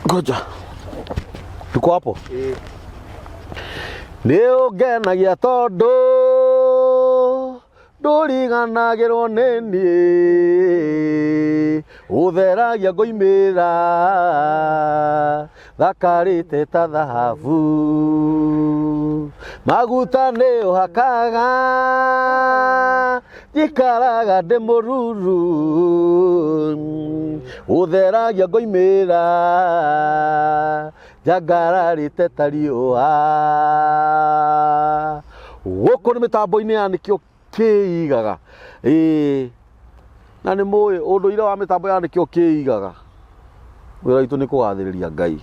Ngoja. Tuko hapo? Nĩ ũngenagia tondũ ndũriganagĩrwo nĩ niĩ ũtheragia ngoimĩra thakarĩte ta thahabu maguta nĩ ũhakaga njikaraga ndĩ mũruru ũtheragia ngoimĩra njangararĩte ta riũa. Gũkũ nĩ mĩtambo-inĩ ya nĩkĩo kĩigaga. Ĩĩ na nĩ mũĩ ũndũire wa mĩtambo ya nĩkĩo kĩigaga. Wĩra witũ nĩ kũgathĩrĩria Ngai.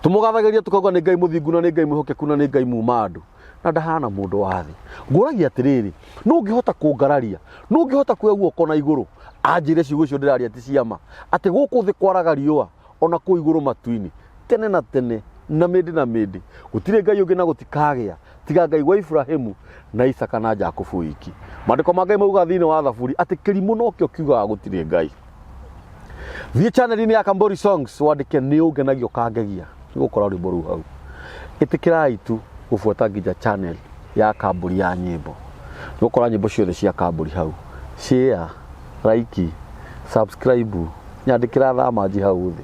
Tũmũgathagĩria tũkauga nĩ Ngai mũthingu na nĩ Ngai mwĩhokeku na nĩ Ngai muma andũ na ndahana mũndũ wa thĩ. Ngũragia atĩrĩrĩ, nũ ũngĩhota kũngararia? Nũ ũngĩhota kuoya guoko na igũrũ anjĩre ciugo icio ndĩraria ti ciama? Atĩ gũkũ thĩ kwaraga riũa ona kũu igũrũ matu-inĩ tene na tene na mĩndĩ na mĩndĩ gũtirĩ ngai ũngĩ na gũtikagĩa tiga ngai wa Iburahĩmu na Isaka na Jakubu wiki. Maandĩko ma Ngai maugaga thĩinĩ wa Thaburi atĩ kĩrimũ nokĩo kiugaga gũtirĩ Ngai. Thiĩ channel-inĩ ya Kambori Songs wandĩke nĩ ũngenagia ũkangegia nĩ gũkora rwĩmbo rũu hau. Ĩtĩkĩrai tu gũbuata nginya channel ya Kamburi ya nyĩmbo. Nĩ gũkora nyĩmbo ciothe cia Kamburi hau. Share, like, subscribe, nyandĩkĩra thamanji hau thĩ.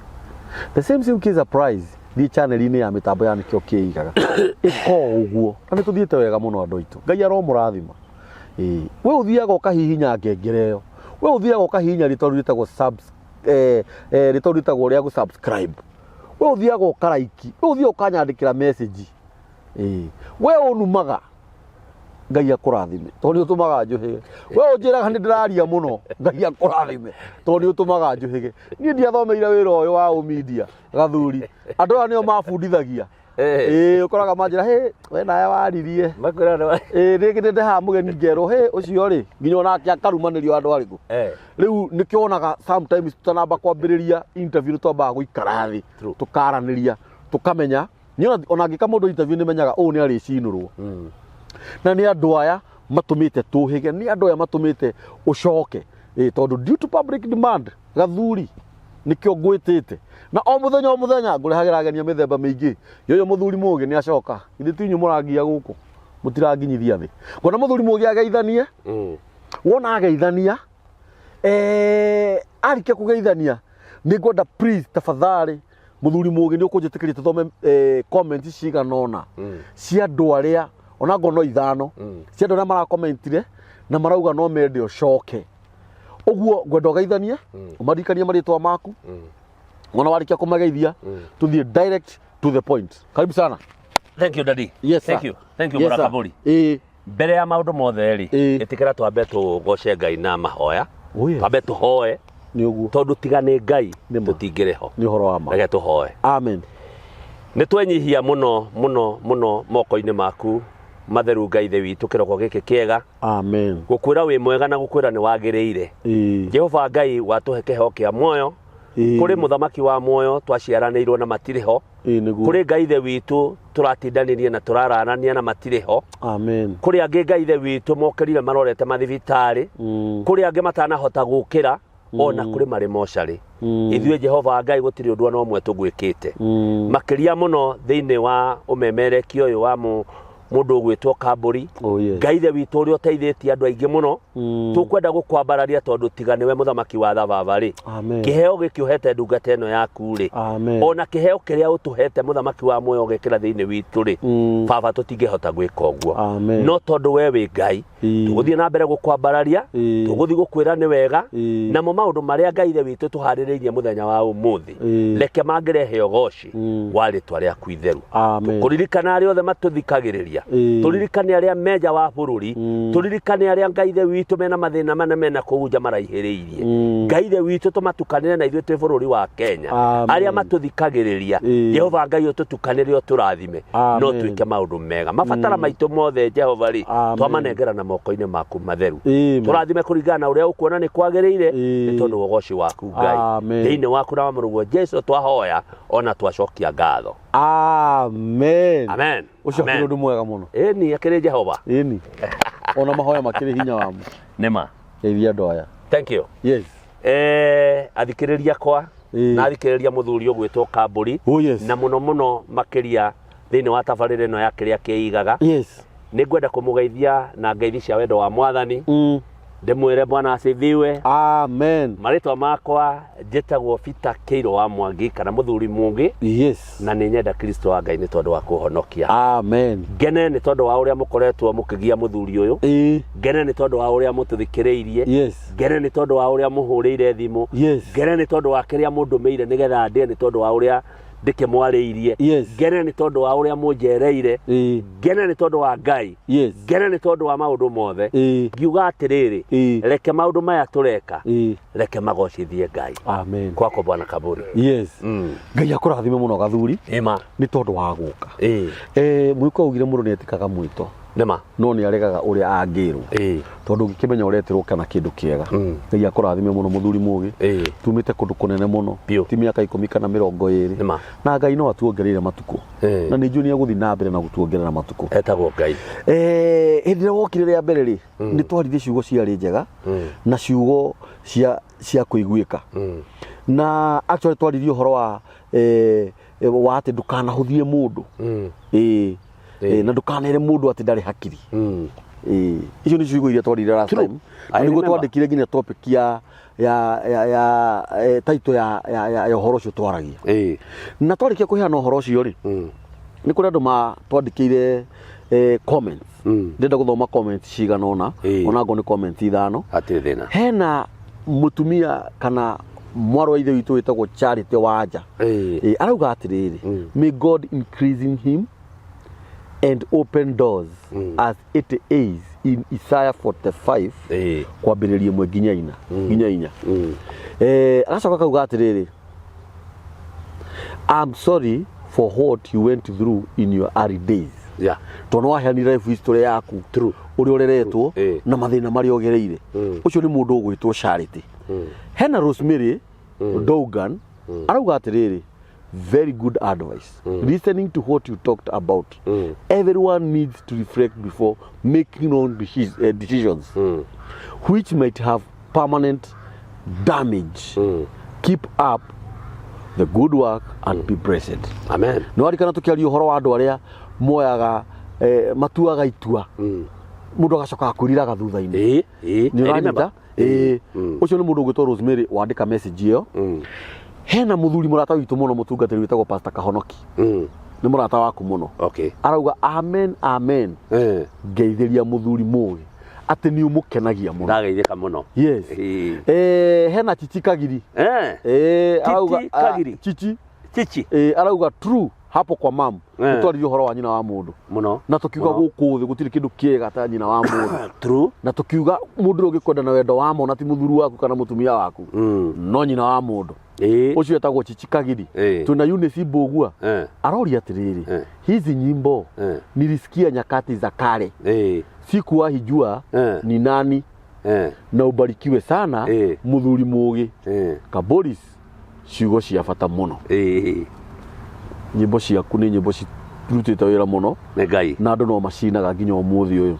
The same same case applies thiĩ channel-inĩ ya mĩtambo ya nĩkĩo kĩigaga. Ĩka o ũguo. Na nĩ tũthiĩte wega mũno andũ aitũ. Ngai aromũrathima. Ĩĩ. We ũthiaga ũkahihinya ngengere ĩyo. We ũthiaga ũkahihinya rĩtwa rĩu rĩtagwo subs eh, eh, rĩtwa rĩu rĩtagwo rĩa gũ-subscribe. We ũthiaga ũkaraiki. We ũthiaga ũkanyandĩkĩra message. Ĩĩ. We ũnumaga. Ngai akũrathime tondũ nĩ ũtũmaga njũhĩge. We ũnjĩraga nĩ ndĩraria mũno. Ngai akũrathime tondũ nĩ ũtũmaga njũhĩge. Niĩ ndiathomeire wĩra ũyũ wa ũmindia gathuri. Andũ aya nĩo mabundithagia. Ĩĩ ũkoraga manjĩra hĩ we nawe waririe. Makwĩra nĩ Ĩĩ rĩngĩ nĩ ndehaga mũgeni ngerwo hĩ ũcio rĩ nginya onake akarumanĩrio andũ arĩkũ. Rĩu nĩkĩo wonaga sometimes tũtanamba kwambĩrĩria interview nĩ twambaga gũikara thĩ True. tũkaranĩria tũkamenya niĩ ona ngĩka mũndũ interview nĩ menyaga ũũ nĩ arĩcinũrwo. Na nĩ andũ aya matũmĩte tũhĩge, nĩ andũ aya matũmĩte ũcoke. Ĩĩ tondũ due to public demand gathuri nĩkĩo ngwĩtĩte. Na o mũthenya o mũthenya ngũrehagĩra ageni a mĩthemba mĩingĩ. Yoyo mũthuri mũgĩ nĩ acoka. Githĩ ti inyuĩ mũrangia gũkũ? Mũtiranginyithia thĩ. Ngona mũthuri mũgĩ ageithanie. Wona ageithania, eh, arĩkia kũgeithania nĩ ngwenda please tafadhali mũthuri mũgĩ nĩ ũkũnjĩtĩkĩria tũthome eh, comment cigana ũna cia andũ arĩa ona ngorwo no ithano cia andũ arĩa marakomentire na marauga no mende ũcoke ũguo ngwenda ũgeithanie ũmaririkanie marĩtwa maku wona warĩkia kũmageithia tũthiĩ direct to the point. Karibu sana. Thank you daddy. Yes, sir. Thank you. Thank you Yes, sir. Mũrakabũri. Ĩĩ. Mbere ya maũndũ mothe rĩ, Ĩĩ. ĩtĩkĩra twambe tũgoce Ngai na mahoya. Oh, yes. Twambe tũhoe Nĩ ũguo. tondũ tiga nĩ Ngai Nĩ ma. tũtingĩrĩ ho. Nĩ ũhoro wa ma. Reke tũhoe. Amen. Nĩ twenyihia mũno mũno mũno moko-inĩ maku matheru Ngai ithe witũ kĩroko gĩkĩ kĩega. Amen. Gũkwĩra wĩ mwega na gũkwĩra nĩ wagĩrĩire. Ĩĩ. Jehova Ngai watũhe kĩheo kĩa muoyo. Ĩĩ. Kũrĩ mũthamaki wa muoyo twaciaranĩirwo na matirĩ ho. Ĩĩ nĩguo. Kũrĩ Ngai ithe witũ tũratindanĩria na tũraranania na matirĩ ho. Amen. Kũrĩ angĩ Ngai ithe witũ mokĩrire marorete mathibitarĩ. Kũrĩ angĩ matanahota gũkĩra ona kũrĩ marĩ mocarĩ. Ithuĩ Jehova Ngai gũtirĩ ũndũ ona ũmwe tũgwĩkĩte. Makĩria mũno thĩinĩ wa ũmemerekia ũyũ wa mũndũ ũgwĩtwo Kambũri. Oh, yes. Ngai ithe witũ ũrĩa ũteithĩtie andũ aingĩ mũno. Tũkwenda gũkwambararia tondũ tiga nĩwe mũthamaki wa thababa rĩ. Amen. Kĩheo gĩkĩ ũhete ndungata ĩno yaku rĩ. Amen. Ona kĩheo kĩrĩa ũtũhete mũthamaki wa muoyo ũgekĩra thĩinĩ witũ rĩ. Baba tũtingĩhota gwĩka ũguo. Amen. No tondũ we wĩ Ngai, Ĩĩ. tũgũthiĩ na mbere gũkwambararia, Ĩĩ. tũgũthiĩ gũkwĩra nĩ wega, Ĩĩ. namo maũndũ marĩa Ngai ithe witũ tũharĩrĩirie mũthenya wa ũmũthĩ, Ĩĩ. reke mangĩrehe ũgoci wa rĩtwa rĩaku itheru. Amen. Kũririkana arĩa othe matũthikagĩrĩria, Ĩĩ. tũririkane arĩa me nja wa bũrũri, tũririkane arĩa Ngai ithe witũ mena mathĩna mana mena kũu nja maraihĩrĩirie. Ngai ithe witũ tũmatukanĩre na ithuĩ twĩ bũrũri wa Kenya. Amen. Arĩa matũthikagĩrĩria, Ĩĩ. Jehova Ngai ũtũtukanĩre ũtũrathime, no Amen. twĩke maũndũ mega. Mabatara maitũ mothe Jehova rĩ, Amen. twamanengera na moko-inĩ maku matheru. Amen. Tũrathime kũringana na ũrĩa ũkuona nĩ kwagĩrĩire, Ĩĩ. nĩ tondũ wa ũgoci waku Ngai. Amen. Thĩinĩ waku na wa mũrũguo Jesu twahoya ona twacokia ngatho. Amen. Amen. Ũcio Amen. akĩrĩ ũndũ mwega mũno. Ĩni akĩrĩ Jehova. Ĩni. Ona mahoya makĩrĩ hinya wamo. Nĩma. Geithia andũ aya. Thank you. Yes. Eh, athikĩrĩria akwa Na thikĩrĩria mũthuri ũgwĩtwo Kambũri. Oh, yes. Na mũno mũno makĩria thĩinĩ wa tabarĩra ĩno ya kĩrĩa kĩigaga. Nĩ ngwenda kũmũgeithia na ngeithi cia wendo wa Mwathani. Ndĩmwĩre Bwana asifiwe. Amen. Marĩtwa makwa njĩtagwo Peter Kĩirũ wa Mwangi kana mũthuri Mũngĩ. Na nĩ nyenda Kristo wa Ngai nĩ tondũ wa kũhonokia. Amen. Ngene nĩ tondũ wa ũrĩa mũkoretwo mũkĩgia mũthuri ũyũ. Ngene nĩ tondũ wa ũrĩa mũtũthikĩrĩirie. Ngene nĩ tondũ wa ũrĩa mũhũrĩire thimũ. Ngene nĩ tondũ wa kĩrĩa mũndũmĩire nĩgetha ndĩe nĩ tondũ wa ũrĩa ndĩkĩmwarĩirie. Ngene nĩ tondũ wa ũrĩa mũnjereire. Ngene nĩ tondũ wa Ngai. Ngene nĩ tondũ wa maũndũ mothe. Ngiuga atĩrĩrĩ, reke maũndũ maya tũreka, reke magocithie Ngai. Amen. Kwako Bwana Kaburi. Ngai akũrathime mũno gathuri Ĩma. nĩ tondũ wa gũka. Mwĩko augire mũndũ nĩ etĩkaga mwĩto Nĩma. no nĩ aregaga ũrĩa angĩrwo tondũ ũngĩkĩmenya ũretĩrwo kana kĩndũ kĩega. Ngai akũrathime mũno mũthuri mũgĩ. Tumĩte kũndũ kũnene mũno. Biũ. Ti mĩaka 10 kana 20. Nĩma. Na Ngai no atuongereire matukũ. Na nĩ njũĩ nĩ egũthiĩ na mbere na gũtuongerera matukũ. Etagwo Ngai. Hĩndĩ ĩrĩa wokire rĩa mbere rĩ, nĩ twaririe ciugo ciarĩ njega na ciugo cia kũiguĩka. Na actually twaririe ũhoro wa wa atĩ ndũkanahũthie mũndũ. Na ndũkanere mũndũ atĩ ndarĩ hakiri. Icio nĩ ciugo iria twaririe last True. time. Na I nĩguo remember. twandĩkire nginya topic ya ya ya ya title ya ya ya ya ũhoro ũcio twaragia. Na twarĩkia kũheana ũhoro ũcio rĩ, nĩ kũrĩ andũ twandĩkĩire comments. Ndĩrenda gũthoma comments cigana ũna, ona ngorwo nĩ comments 5. Hatirĩ thĩna. Hena mũtumia kana mwarĩ wa ithe witũ wĩtagwo Charity Wanja. Arauga atĩrĩrĩ, may God increase in him and open doors as it is in Isaiah 45 kwambĩrĩria 1 nginya 4 nginya 4. Agacoka akauga atĩrĩrĩ, I'm sorry for what you went through in your early days. Tondũ waheanire life history yaku. True. Ũrĩa ũreretwo na mathĩna marĩa ũgereire. Ũcio nĩ mũndũ ũgwĩtwo Charity. Hena Rosemary Dogan arauga atĩrĩrĩ, very good advice. Listening to what you talked about. Everyone needs to reflect before making wrong decisions, which might have permanent damage. Keep up the good work and be blessed. Amen. Nĩ warikana tũkĩaria ũhoro wa andũ arĩa moyaga matuaga itua mũndũ agacoka akwĩriraga thutha-inĩ. Nĩ ũranyita? Ũcio nĩ mũndũ ũgwĩtwo Rosemary wandĩka message ĩyo. Hena mũthuri mũrata witũ mũno mũtungatĩri wĩtagwo Pastor Kahonoki. Nĩ mũrata waku mũno. Arauga amen amen. Ngeithĩria mũthuri mũgĩ atĩ nĩ ũmũkenagia mũno. Ndageithĩka mũno. Yes. Hena Chichi Kagiri. Arauga, Chichi Kagiri. Chichi. Chichi. Arauga true hapo kwa mam. Nĩtwaririe ũhoro wa nyina wa mũndũ. Mũno. Na tũkiuga Mũno. gũkũ thĩ gũtirĩ kĩndũ kĩega ta nyina wa mũndũ. True. Na tũkiuga mũndũ ũrĩa ũngĩkwenda na wendo wa mona ti mũthuri waku kana mũtumia waku. No nyina wa mũndũ. Ũcio etagwo Chichi Kagiri. Twĩna Eunice Mbũgua. Aroria atĩrĩrĩ, hizi nyimbo nilisikia nyakati za kale. Sikuwahi jua ni nani. Na ubarikiwe sana mũthuri mũgĩ. Kaboris, ciugo cia bata mũno. Nyĩmbo ciaku nĩ nyĩmbo cirutĩte wĩra mũno. Nĩ Ngai. Na andũ no macinaga nginya ũmũthĩ ũyũ.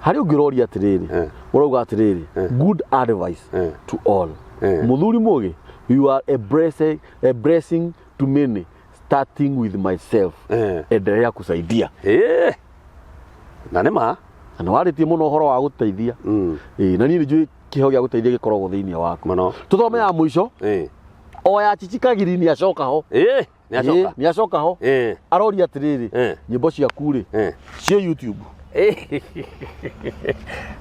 Harĩ ũngĩ ũroria atĩrĩrĩ, ũrauga atĩrĩrĩ, good advice to all. Mũthuri mũgĩ, you are a blessing to many, starting with myself. Endelea kusaidia. Na nĩ ma. Na nĩ warĩtie mũno ũhoro wa gũteithia. Na niĩ nĩ njũĩ kĩheo gĩa gũteithia gĩkoragwo thĩinĩ waku. Mũno. Tũthome ya mũico. O ya Chichi Kagiri nĩ acoka ho. Nĩ acoka. Nĩ acoka ho. Aroria atĩrĩrĩ, nyĩmbo ciaku rĩ, ciĩ YouTube.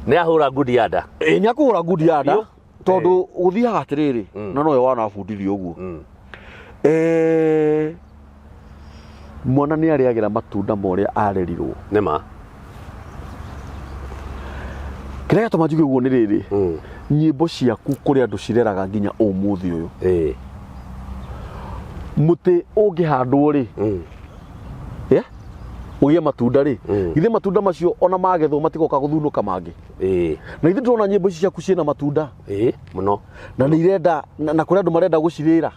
Nĩ ahũra ngundi ya nda. Nĩ akũhũra ngundi ya nda. Biũ. Tondũ gũthiaga atĩrĩrĩ, na nowe wanabundithio ũguo. Mwana nĩ arĩagĩra matunda ma ũrĩa arerirwo. Nĩ ma. Kĩrĩa gĩatũma njuge ũguo nĩ rĩrĩ, nyĩmbo ciaku kũrĩ andũ cireraga nginya ũmũthĩ ũyũ. Mũtĩ ũngĩhandwo rĩ, ũgĩe matunda rĩ, githĩ matunda macio ona magethwo matigoka gũthunũka mangĩ. Na githĩ ndĩrona nyĩmbo ici ciaku ciĩna matunda. Mũno. Na nĩ irenda, na kũrĩ andũ marenda gũcirĩra.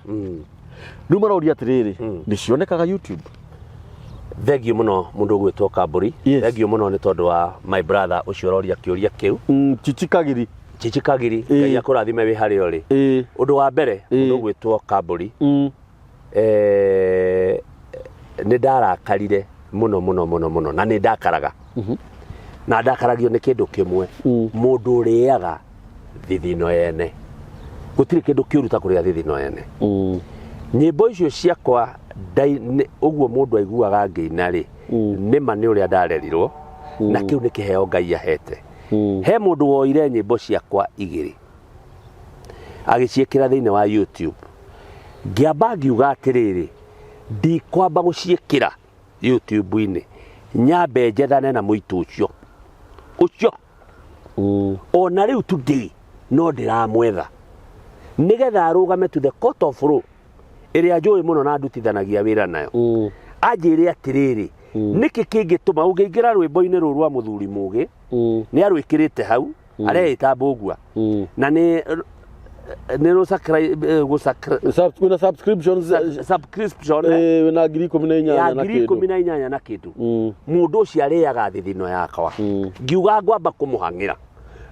Rĩu maroria atĩrĩrĩ, nĩ cionekaga YouTube? Thengiũ mũno mũndũ ũgwĩtwo Kambũri. Yes. Thengiũ mũno nĩ tondũ wa my brother ũcio ũroria kĩũria kĩu. Chichi Kagiri. Chichi Kagiri, Ĩĩ. Ngai akũrathime wĩ harĩa ũrĩ. Ĩĩ. Ũndũ wa mbere, Ĩĩ. mũndũ ũgwĩtwo Kambũri, nĩ ndarakarire mũno mũno mũno mũno, na nĩ ndakaraga, na ndakaragio nĩ kĩndũ kĩmwe, mũndũ ũrĩaga thithino ene. Gũtirĩ kĩndũ kĩũru ta kũrĩa thithino ene. Nyĩmbo icio ciakwa ũguo mũndũ aiguaga ngĩina rĩ, nĩma nĩ ũrĩa ndarerirwo, na kĩu nĩ kĩheo Ngai ahete. He mũndũ woire nyĩmbo ciakwa igĩrĩ agĩciĩkĩra thĩinĩ wa YouTube, ngĩamba ngiuga atĩrĩrĩ, ndikwamba gũciĩkĩra YouTube-inĩ, nyambe njethane na mũitũ ũcio ũcio. Ona rĩu today no ndĩramwetha nĩgetha arũgame to the court of law ĩrĩa njũĩ mũno na ndutithanagia wĩra nayo, anjĩre atĩrĩrĩ, nĩkĩ kĩngĩtũma ũngĩingĩra rwĩmbo-inĩ rũrũ rwa mũthuri mũgĩ, nĩ arwĩkĩrĩte hau, areĩta Mbũgua, na nĩ Wĩna subscriptions subscription wĩna 18,000 ya na ngiri kĩndũ. ikũmi na inyanya na kĩndũ. Mũndũ ũcio arĩaga thithino yakwa. Ngiuga ngwamba kũmũhang'ĩra,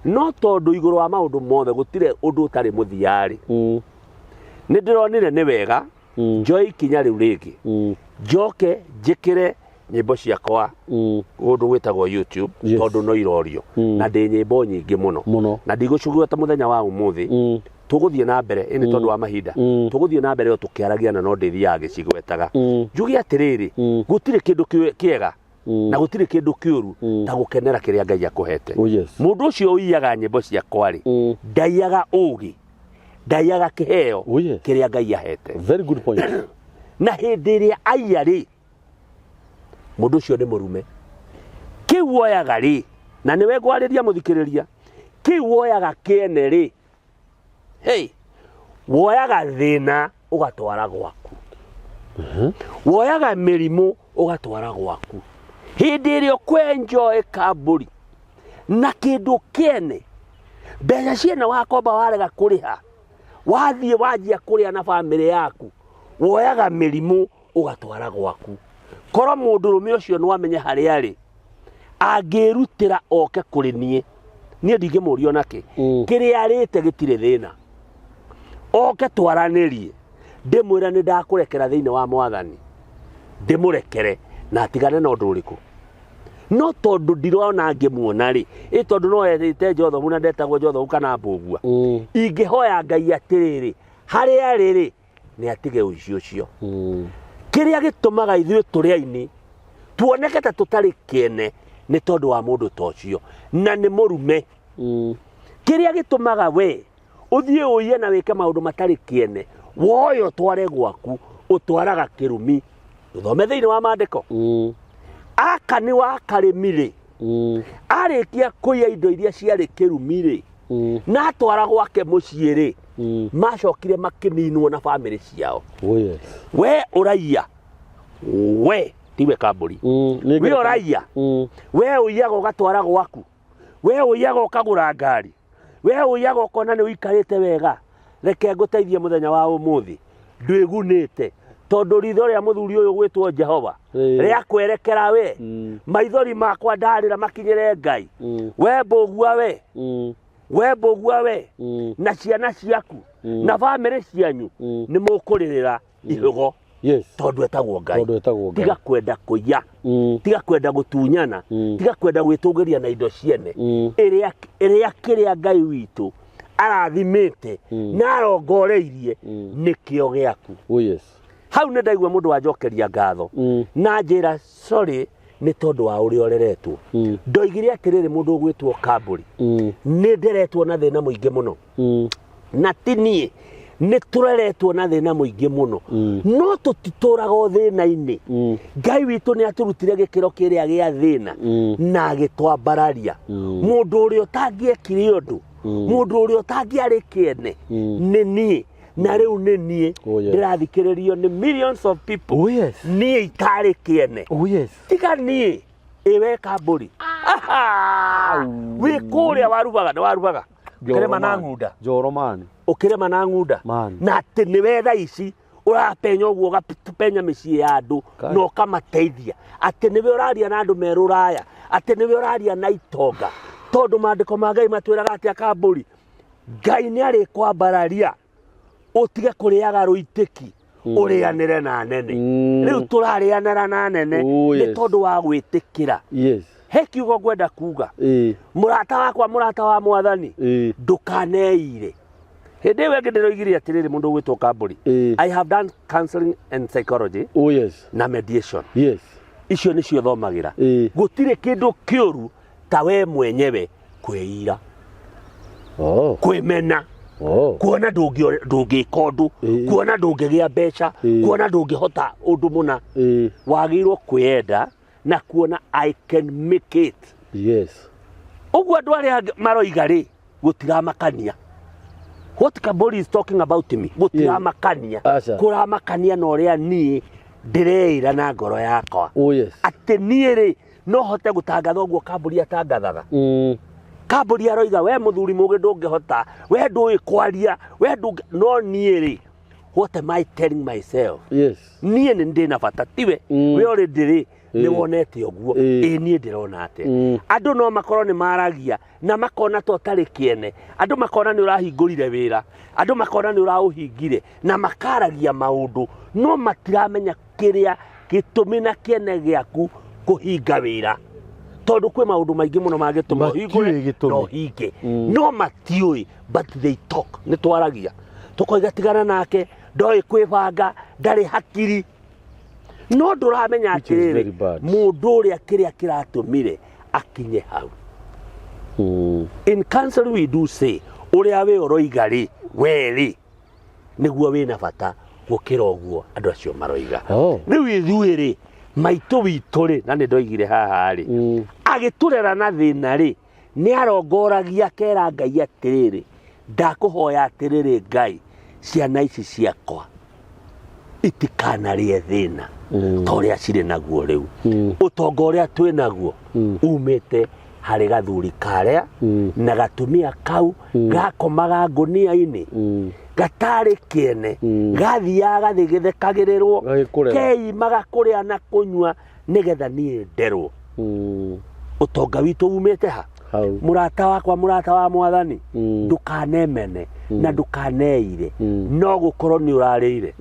no tondũ igũrũ wa maũndũ mothe gũtirĩ ũndũ ũtarĩ mũthia-rĩ, nĩ ndĩronire nĩ wega njoe ikinya rĩu rĩngĩ, njoke njĩkĩre nyĩmbo ciakwa kũndũ gwĩtagwo YouTube, tondũ no irorio, na ndĩ nyĩmbo nyingĩ mũno Mũno. na ndigũcugua ta mũthenya wa ũmũthĩ. Tũgũthiĩ na mbere ĩnĩ tondũ wa mahinda, tũgũthiĩ na mbere o tũkĩaragia, na no ndĩthiaga gĩcigwetaga. Njuge atĩrĩrĩ, gũtirĩ kĩndũ kĩega na gũtirĩ kĩndũ kĩũru ta gũkenera kĩrĩa Ngai akũhete. Oh yes. Mũndũ ũcio ũiyaga nyĩmbo ciakwa rĩ, ndaiyaga ũgĩ, ndaiyaga kĩheo Oh yes. kĩrĩa Ngai ahete. Very good point. Na hĩndĩ ĩrĩa aiya rĩ, mũndũ ũcio nĩ mũrume. Kĩu woyaga rĩ, na nĩwe ngwarĩria mũthikĩrĩria, kĩu woyaga kĩene rĩ, hey, woyaga thĩna ũgatwara gwaku, woyaga mĩrimũ ũgatwara gwaku. Hĩndĩ ĩrĩa ũkwenjoe kambũri na kĩndũ kĩene, mbeca ciene wakomba warega kũrĩha, wathiĩ wanjia kũrĩa na bamĩrĩ yaku, woyaga mĩrimũ ũgatwara gwaku. Korwo mũndũrũme ũcio no amenye harĩa arĩ, angĩrutĩra oke kũrĩ niĩ, niĩ ndingĩmũria onakĩ. Kĩrĩa arĩte gĩtirĩ thĩna, oke twaranĩrie, ndĩmwĩre nĩ ndakũrekera thĩinĩ wa Mwathani, ndĩmũrekere na atigane na ũndũ ũrĩkũ. No tondũ ndirona ngĩmuona rĩ, ĩ tondũ no erĩte Njothomu na ndetagwo Njothomu kana Mbũgua, ingĩhoya Ngai atĩrĩrĩ, harĩa arĩ rĩ, nĩ atige ũici ũcio. Kĩrĩa gĩtũmaga ithuĩ tũrĩ aini tuoneke ta tũtarĩ kĩene nĩ tondũ wa mũndũ ta ũcio, na nĩ mũrume. Kĩrĩa gĩtũmaga we ũthiĩ ũiye na wĩke maũndũ matarĩ kĩene, woye ũtware gwaku, ũtwaraga kĩrumi. Tũthome thĩinĩ wa maandĩko. Aka nĩ wa karĩmi rĩ, arĩkia kũiya indo iria ciarĩ kĩrumi rĩ, na atwara gwake mũciĩ rĩ, macokire makĩninwo na bamĩrĩ ciao. Oh yes. We ũraiya, we tiwe kambũri, we ũraiya, we ũiyaga ũgatwara gwaku, we ũiyaga ũkagũra ngari, we ũiyaga ũkona nĩ ũikarĩte wega, reke ngũteithie mũthenya wa ũmũthĩ, ndwĩgunĩte, tondũ ritho rĩa mũthuri ũyũ gwĩtwo Jehova rĩa kwerekera we, maithori makwa ndarĩra makinyĩre Ngai. We Mbũgua, we we Mbũgua, we na ciana ciaku na bamĩrĩ cianyu nĩ mũkũrĩrĩra ihũgo, Yes. tondũ etagwo Ngai. Tondũ etagwo Ngai. Tiga kwenda kũiya, tiga kwenda gũtunyana, tiga kwenda gwĩtũgĩria na indo ciene. Ĩrĩa ĩrĩa kĩrĩa Ngai witũ arathimĩte na arongoreirie nĩkĩo gĩaku. Oh yes. Hau nĩ ndaigua mũndũ wanjokeria ngatho na njĩra sorry nĩ tondũ wa ũrĩa ũreretwo. Ndoigire atĩrĩrĩ, mũndũ ũgwĩtwo Kambũri, nĩ nderetwo na thĩna mũingĩ mũno, na ti niĩ, nĩ tũreretwo na thĩna mũingĩ mũno, no tũtitũraga o thĩna-inĩ. Ngai witũ nĩ atũrutire gĩkĩro kĩrĩa gĩa thĩna na agĩtwambararia. Mũndũ ũrĩa ũtangĩekire ũndũ, mũndũ ũrĩa ũtangĩarĩ kĩene nĩ niĩ, na rĩu nĩ niĩ Oh, yes. ndĩrathikĩrĩrio nĩ millions of people. Oh yes. Niĩ itarĩ kĩene. Oh yes. Tiga niĩ, ĩwe Kambũri, wĩ kũrĩa warubaga, nĩ warubaga ũkĩrĩma na ng'unda. Njoro man. Ũkĩrĩma na ng'unda. Man. Na atĩ nĩwe thaa ici ũrapenya ũguo, ũgapenya mĩciĩ ya andũ Kai. na ũkamateithia, atĩ nĩwe ũraria na andũ me rũraya, atĩ nĩwe ũraria na itonga, tondũ maandĩko ma Ngai matwĩraga atĩ akambũri Ngai nĩ arĩkwambararia ũtige kũrĩaga rũitĩki, ũrĩanĩre na nene. Rĩu tũrarĩanĩra na nene Oh, nĩ yes. tondũ wa gwĩtĩkĩra. Yes. He kiugo ngwenda kuga, Ĩĩ. mũrata wakwa, mũrata wa mwathani, Ĩĩ. ndũkaneire. Hĩndĩ ĩyo ĩngĩ ndĩroigire atĩrĩrĩ, mũndũ ũgwĩtwo Kambũri, Ĩĩ. I have done counseling and psychology Oh yes. na mediation. Yes. Icio nĩcio thomagĩra. Ĩĩ. Gũtirĩ kĩndũ kĩũru ta we mwenyewe kwĩira, Oh. kwĩmena, Oh. kuona ndũngĩka ũndũ, Ĩĩ. kuona ndũngĩgĩa mbeca, Ĩĩ. kuona ndũngĩhota ũndũ mũna. Ĩĩ. Wagĩrĩirwo kwĩyenda na kuona I can make it. Yes. Ũguo andũ arĩa angĩ maroiga rĩ, gũtiramakania. What Kamburi is talking about me, gũtiramakania. Aca. Kũramakania na ũrĩa niĩ ndĩreĩra na ngoro yakwa Oh yes. atĩ niĩ rĩ, no hote gũtangatha ũguo Kamburi atangathaga. Kamburi aroiga we mũthuri mũgĩ ndũngĩhota, we ndũĩ kwaria, we ndũngĩ, no niĩ rĩ, what am I telling myself? Yes. Niĩ nĩ ndĩ na bata, tiwe we already rĩ nĩ wonete ũguo. Ĩ niĩ ndĩrona atĩa? Andũ no makorwo nĩ maragia na makona ta ũtarĩ kĩene, andũ makona nĩ ũrahingũrire wĩra, andũ makona nĩ ũraũhingire na makaragia maũndũ, no matiramenya kĩrĩa gĩtũmi na kĩene gĩaku kũhinga wĩra, tondũ kwĩ maũndũ maingĩ mũno mangĩtũma Matiũĩ ũhingũre gĩtũmi. na ũhinge, no matiũĩ, but they talk. Nĩ twaragia tũkoiga tigana nake, ndoĩ kwĩbanga, ndarĩ hakiri, no ndũramenya Which is atĩrĩrĩ, very bad. mũndũ ũrĩa kĩrĩa kĩratũmire akinye hau. In counseling we do say, ũrĩa we ũroiga rĩ, we rĩ nĩguo wĩna bata gũkĩra ũguo andũ acio maroiga. Oh. Rĩu ithuĩ rĩ, maitũ witũ rĩ, na nĩ ndoigire haha rĩ, agĩtũrera na thĩna rĩ, nĩ arongoragia akera Ngai atĩrĩrĩ, ndakũhoya atĩrĩrĩ Ngai, ciana ici ciakwa itikanarĩe thĩna ta ũrĩa cirĩ naguo rĩu. Ũtonga ũrĩa twĩ naguo umĩte harĩ gathuri karĩa na gatumia kau gakomaga ngũnia-inĩ, gatarĩ kĩene, gathiaga gathĩgĩthekagĩrĩrwo, Gagĩkũrera. keimaga kũrĩa na kũnyua nĩgetha niĩ nderwo. Ũtonga witũ umĩte ha? Hau. Mũrata wakwa, mũrata wa mwathani, ndũkanemene na ndũkaneire. No gũkorwo nĩ ũrarĩire,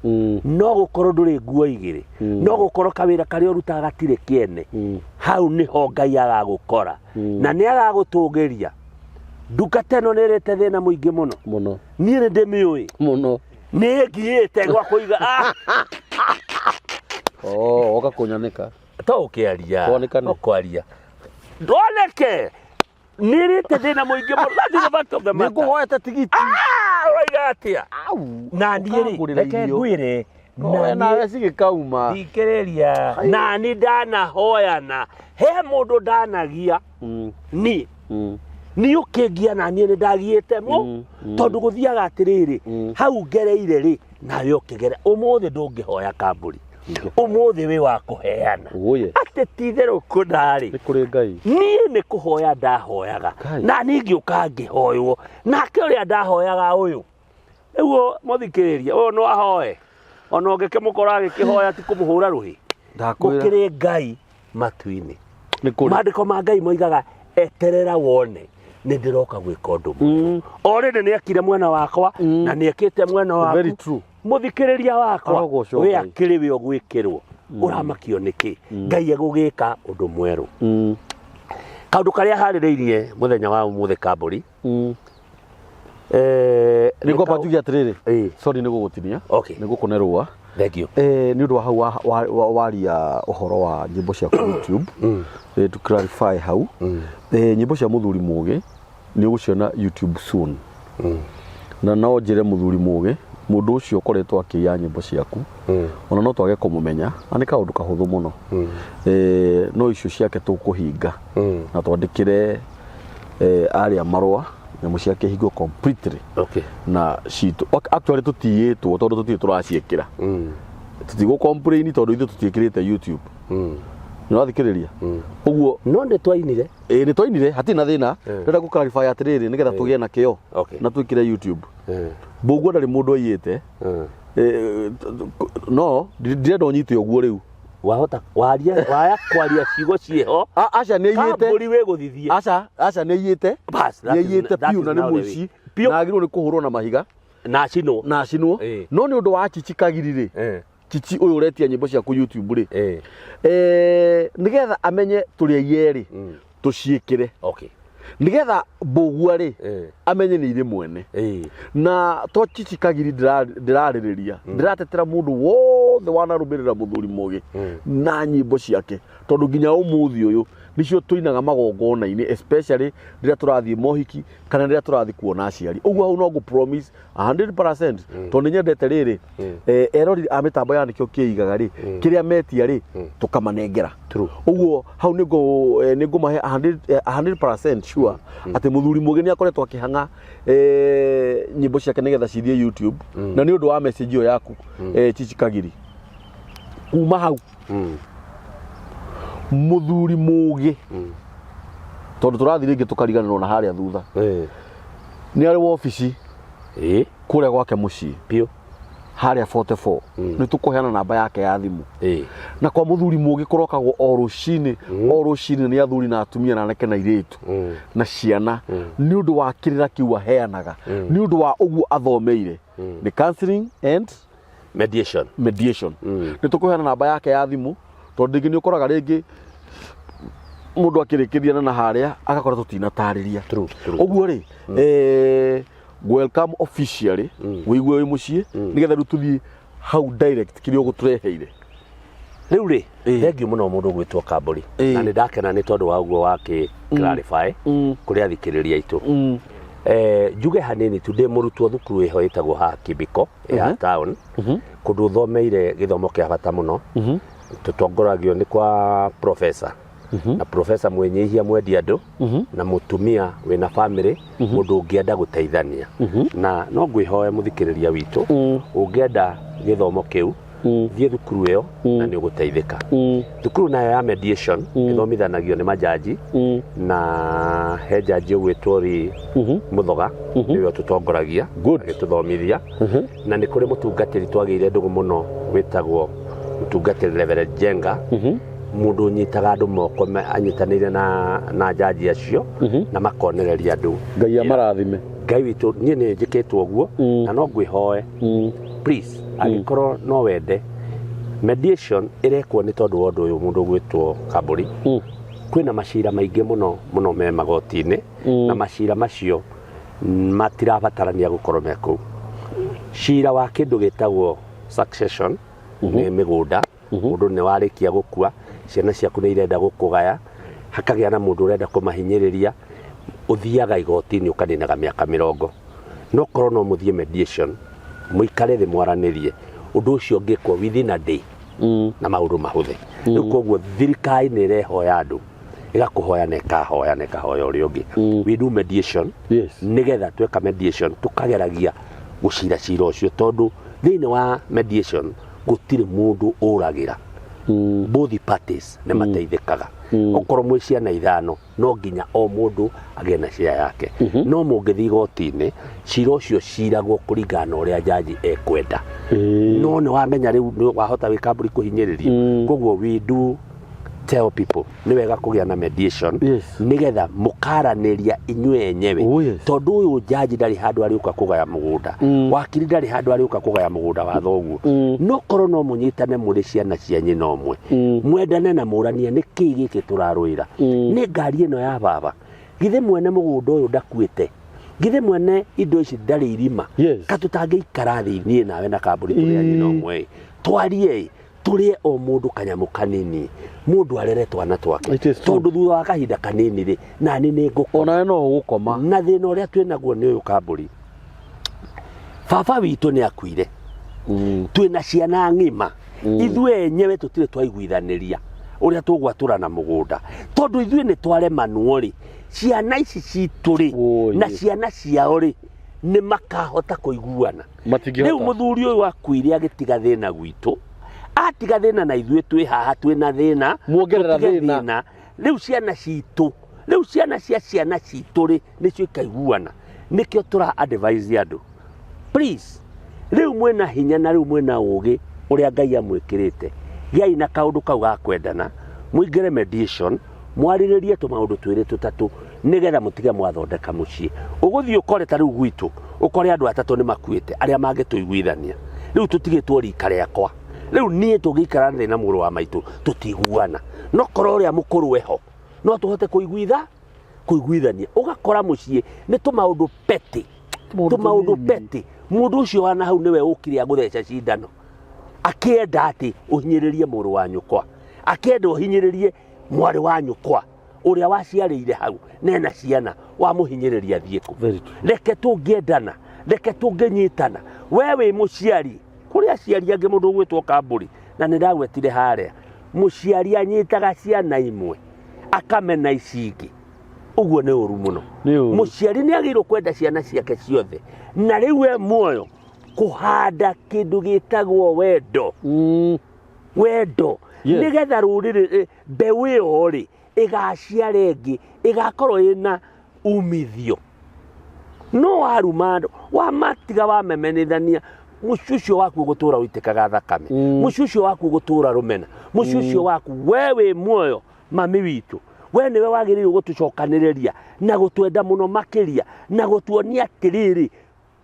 no gũkorwo ndũrĩ nguo igĩrĩ, no gũkorwo kawĩra karĩa ũrutaga gatirĩ kĩene. Hau nĩho Ngai agagũkora na nĩ agagũtũgĩria. Ndungata ĩno nĩ ĩrĩte thĩna mũingĩ mũno. Mũno. Niĩ nĩ ndĩmĩũĩ. Mũno. Nĩ ngiĩte gwa kũiga. Ah! Oh, oka kũnyanĩka. To ũkĩaria. Wonekane. Ũkwaria ndoneke nĩ ĩrĩte thĩna mũingĩ mũno. That is the fact of the Nĩ matter. ngũhoete tigiti. Ah, ũroiga atĩa? Au. Na niĩ rĩ, Ũkangũrĩra reke irio. ngwĩre, We na nawe niĩ cigĩkauma. thikĩrĩria, na niĩ ndanahoyana he mũndũ ndanagia niĩ niĩ ũkĩngia na niĩ nĩ ndagiĩte mũ, tondũ gũthiaga atĩrĩrĩ, hau ngereire rĩ, nawe ũkĩgere. Ũmũthĩ ndũngĩhoya Kambũri, ũmũthĩ wĩ wa kũheana. Ũye. Atĩ ti itherũ kũnarĩ Nĩ kũrĩ Ngai. Niĩ nĩ kũhoya ndahoyaga. Ngai. Na niĩ ngĩũka ngĩhoywo nake ũrĩa ndahoyaga ũyũ nĩguo mũthikĩrĩria ũyũ no ahoe, ona ũngĩkĩmũkora agĩkĩhoya ti kũmũhũra rũhĩ. Ndakwĩra. Gũkĩrĩ Ngai matu-inĩ. Nĩ kũrĩ. Maandĩko ma Ngai moigaga eterera wone nĩ ndĩroka gwĩka ũndũ mwerũ. Already nĩ ekire mwena wakwa na nĩ ekĩte mwena waku. Very true. Mũthikĩrĩria wakwa, Arogocwo we Ngai. akĩrĩ we ũgwĩkĩrwo ũramakio nĩkĩ? Ngai egũgĩka ũndũ mwerũ. Kaũndũ karĩa harĩrĩirie mũthenya wa ũmũthĩ, Kambũri, Nĩ ngwamba njuge atĩrĩrĩ. Ĩĩ. Sorry nĩ gũgũtinia. Okay. Nĩ gũkũnerũa. Thank you. Nĩ ũndũ wa hau waria ũhoro wa nyĩmbo ciaku YouTube. To clarify hau. Nyĩmbo cia mũthuri mũgĩ nĩ ũgũciona YouTube soon. Na no njĩre mũthuri mũgĩ, mũndũ ũcio ũkoretwo akĩiya nyĩmbo ciaku, ona no twage kũmũmenya, na nĩ kaũndũ kahũthũ mũno. No icio ciake tũkũhinga na twandĩkĩre arĩa marũa nyamũ ciake hingwo completely. Okay. Na citũ actually tũtiyĩtwo tondũ tũtirĩ tũraciĩkĩra, tũtigũ complain tondũ ithuĩ tũtiĩkĩrĩte YouTube. Nĩ ũrathikĩrĩria ũguo? No nĩ twainire. Ĩĩ, nĩ twainire, hatirĩ na thĩna. Ndĩrenda gũ clarify atĩrĩrĩ, nĩgetha tũgĩe na kĩo na twĩkĩre YouTube. Mbũguo ndarĩ mũndũ aiyĩte. No ndirenda ũnyite ũguo rĩu. Wahota waria waya kwaria ciugo ciĩho. Aca, nĩ aiyĩte. Kambũri wĩ gũthithie. Aca, aca, nĩ aiyĩte. Bas, nĩ aiyĩte that biũ is na nĩ now the way. mũici. Piũ. Na agĩrĩirwo nĩ kũhũrwo na mahiga na acinwo. Na acinwo. No nĩ ũndũ wa Chichi Kagiri rĩ, Chichi ũyũ ũretia nyĩmbo ciaku YouTube rĩ, nĩgetha amenye tũrĩ aiyerĩ, tũciĩkĩre nĩgetha mbũgua rĩ, amenye nĩ irĩ mwene. Na to Chichi Kagiri ndĩrarĩrĩria, ndĩratetera mũndũ wothe wanarũmĩrĩra mũthuri mũgĩ na nyĩmbo ciake, tondũ nginya ũmũthĩ ũyũ nĩcio tũinaga magongona-inĩ, especially rĩrĩa tũrathiĩ mohiki kana rĩrĩa tũrathiĩ kuona aciari. Ũguo hau no ngũ promise 100%, tondũ nĩ nyendete rĩrĩ, erori a mĩtambo ya nĩkĩo kĩigaga rĩ, kĩrĩa metia rĩ, tũkamanengera. Ũguo hau nĩ ngũmahe 100% sure atĩ mũthuri mũgĩ nĩ akoretwo akĩhang'a nyĩmbo ciake nĩgetha cithiĩ YouTube, na nĩ ũndũ wa message ĩyo yaku, Chichi Kagiri. Kuma hau, mũthuri mũgĩ, tondũ tũrathiĩ rĩngĩ tũkariganĩrwo na harĩa thutha, nĩ arĩ wobici kũrĩa gwake mũciĩ, harĩa 44. Nĩ tũkũheana namba yake ya thimũ. Na kwa mũthuri mũgĩ kũrokagwo o rũcinĩ, o rũcinĩ, nĩ athuri na atumia na anake na airĩtu na ciana, nĩ ũndũ wa kĩrĩra kĩu aheanaga, nĩ ũndũ wa ũguo athomeire, nĩ counseling and mediation. Mediation. Nĩ tũkũheana namba yake ya thimũ, tondũ rĩngĩ nĩ ũkoraga rĩngĩ mũndũ akĩrĩkĩria na harĩa agakora tũtinatarĩria. True, true. Ũguo rĩ, welcome officially, wĩigue wĩ mũciĩ, nĩgetha rĩu tũthiĩ hau direct kĩrĩa ũgũtũreheire. Rĩu rĩ, thengiũ mũno mũndũ ũgwĩtwo Kambũri. Na nĩ ndakena nĩ tondũ wa ũguo wakĩ clarify kũrĩ athikĩrĩria aitũ. Njuge hanini tu, ndĩ mũrutwo thukuru ĩho ĩtagwo haha Kibiko ya town, kũndũ thomeire gĩthomo kĩa bata mũno. Tũtongoragio nĩ kwa professor, na professor mwĩnyihia, mwendi andũ, na mũtumia wĩna family, mũndũ ũngĩenda gũteithania. Na no ngwĩhoe mũthikĩrĩria witũ, ũngĩenda gĩthomo kĩu, thiĩ thukuru ĩyo na nĩ ũgũteithĩka. Thukuru nayo ya mediation ĩthomithanagio nĩ majaji, na he jaji ũgwĩtwo ri Mũthoga, nĩwe ũtũtongoragia agĩtũthomithia. Na nĩ kũrĩ mũtungatĩri twagĩire ndũgũ mũno wĩtagwo mũtungatĩri Reverend Jenga, mũndũ ũnyitaga andũ moko anyitanĩire na jaji acio na makonereria andũ. Ngai amarathime. Ngai witũ, niĩ nĩ njĩkĩtwo ũguo. Na no ngwĩhoe, please, angĩkorwo no wende mediation ĩrekwo, nĩ tondũ wa ũndũ ũyũ mũndũ ũgwĩtwo Kambũri, kwĩna macira maingĩ mũno mũno me magoti-inĩ, na macira macio matirabatarania gũkorwo me kũu. Cira wa kĩndũ gĩtagwo succession, nĩ mĩgũnda, mũndũ nĩ warĩkia gũkua, ciana ciaku nĩ irenda gũkũgaya, hakagĩa na mũndũ ũrenda kũmahinyĩrĩria, ũthiaga igoti-inĩ ũkaninaga mĩaka 20. No korwo no mũthiĩ mediation, mũikare thĩ mwaranĩrie, ũndũ ũcio ũngĩkwo within a day na maũndũ mahũthe. Rĩu koguo thirikari nĩ ĩrehoya andũ, ĩgakũhoya na ĩkahoya na ĩkahoya ũrĩa ũngĩ. We do mediation, nĩgetha tweka mediation tũkageragia gũcira cira ũcio, tondũ thĩinĩ wa mediation gũtirĩ mũndũ ũragĩra. Both parties nĩ mateithĩkaga. Okorwo mwĩ ciana ithano, no nginya o mũndũ agĩe na share yake. No mũngĩthiĩ igoti-inĩ, cira ũcio ciragwo kũringana na ũrĩa jaji ekwenda. No nĩ wamenya rĩu nĩ wahota wĩ Kambũri kũhinyĩrĩrio. Koguo we do tell people nĩ wega kũgĩa na mediation, nĩgetha mũkaranĩria inyuĩ enyewe. Tondũ ũyũ jaji ndarĩ handũ arĩũka kũgaya mũgũnda, wakiri ndarĩ handũ arĩũka kũgaya mũgũnda wa thoguo. No korwo no mũnyitane mũrĩ ciana cia nyina ũmwe, mwendane na mũranie nĩ kĩĩ gĩkĩ tũrarũĩra, nĩ ngari ĩno ya baba, githĩ mwene mũgũnda ũyũ ndakuĩte, githĩ mwene indo ici ndarĩ irima? Ka tũtangĩikara thĩ niĩ nawe na Kambũri tũrĩ a nyina ũmwe ĩ, twarie ĩ, tũrĩe o mũndũ kanyamũ kanini, mũndũ arere twana twake. It is true. Tondũ thutha wa kahinda kanini rĩ, nani nĩ ngũkoma. Onawe no ũgũkoma. Na thĩna ũrĩa twĩ naguo nĩ ũyũ, Kambũri, baba witũ nĩ akuire, twĩna ciana ng'ima, ithuĩ enyewe tũtirĩ twaiguithanĩria ũrĩa tũgwatũrana mũgũnda, tondũ ithuĩ nĩ twaremanwo rĩ, ciana ici citũ rĩ, Oi. na ciana ciao rĩ, nĩ makahota kũiguana? Matingĩhota. Rĩu mũthuri ũyũ akuire agĩtiga thĩna gwitũ, atiga thĩna, na ithuĩ twĩ haha twĩna thĩna. Muongerera Tũtige. Thĩna. Rĩu ciana citũ, rĩu ciana cia ciana citũ rĩ, nĩcio ikaiguana? Nĩkĩo tũra advise andũ, please, rĩu mwĩna hinya na rĩu mwĩna ũgĩ ũrĩa Ngai amwĩkĩrĩte, gĩai na kaũndũ kau ga kwendana, mũingĩre mediation, mwarĩrĩrie tũmaũndũ twĩrĩ tũtatũ. Nĩgetha mũtige mwathondeka mũciĩ. Ũgũthiĩ ũkore ta rĩu gwitũ, ũkore andũ atatũ nĩ makuĩte arĩa mangĩtũiguithania. Rĩu tũtigĩtwo rika rĩakwa. Rĩu niĩ tũngĩikara thĩ na mũrũ wa maitũ tũtiguana. No korwo ũrĩa mũkũrũ eho, no tũhote kũiguitha kũiguithania. Ũgakora mũciĩ nĩ tũmaũndũ petty, tũmaũndũ petty. Mũndũ ũcio wa nahau nĩwe ũkire agũtheca cindano, akĩenda atĩ ũhinyĩrĩrie mũrũ wa nyũkwa, akĩenda ũhinyĩrĩrie mwarĩ wa nyũkwa ũrĩa waciarĩire hau nena ciana, wamũhinyĩrĩria athiĩ kũ? Very true. Reke tũngĩendana, reke tũngĩnyitana. We wĩ mũciari, kũrĩ aciari angĩ mũndũ ũgwĩtwo Kambũri, na nĩ ndagwetire harĩa, mũciari anyitaga ciana imwe akamena ici ingĩ. Ũguo nĩ ũru mũno. Nĩ ũru. Mũciari nĩ agĩrĩirwo kwenda ciana ciake ciothe, na rĩu we muoyo kũhanda kĩndũ gĩtagwo wendo. Wendo. Nĩgetha rũrĩrĩ, mbeũ ĩyo rĩ, ĩgaciara ĩngĩ, ĩgakorwo ĩna umithio. No waruma andũ, wamatiga wamemenithania, mũciĩ ũcio waku ũgũtũra ũitĩkaga thakame. Mũciĩ ũcio waku ũgũtũra rũmena. Mũciĩ ũcio waku, we wĩ muoyo, mami witũ, we nĩwe wagĩrĩirwo gũtũcokanĩrĩria na gũtwenda mũno makĩria, na gũtuonia atĩrĩrĩ,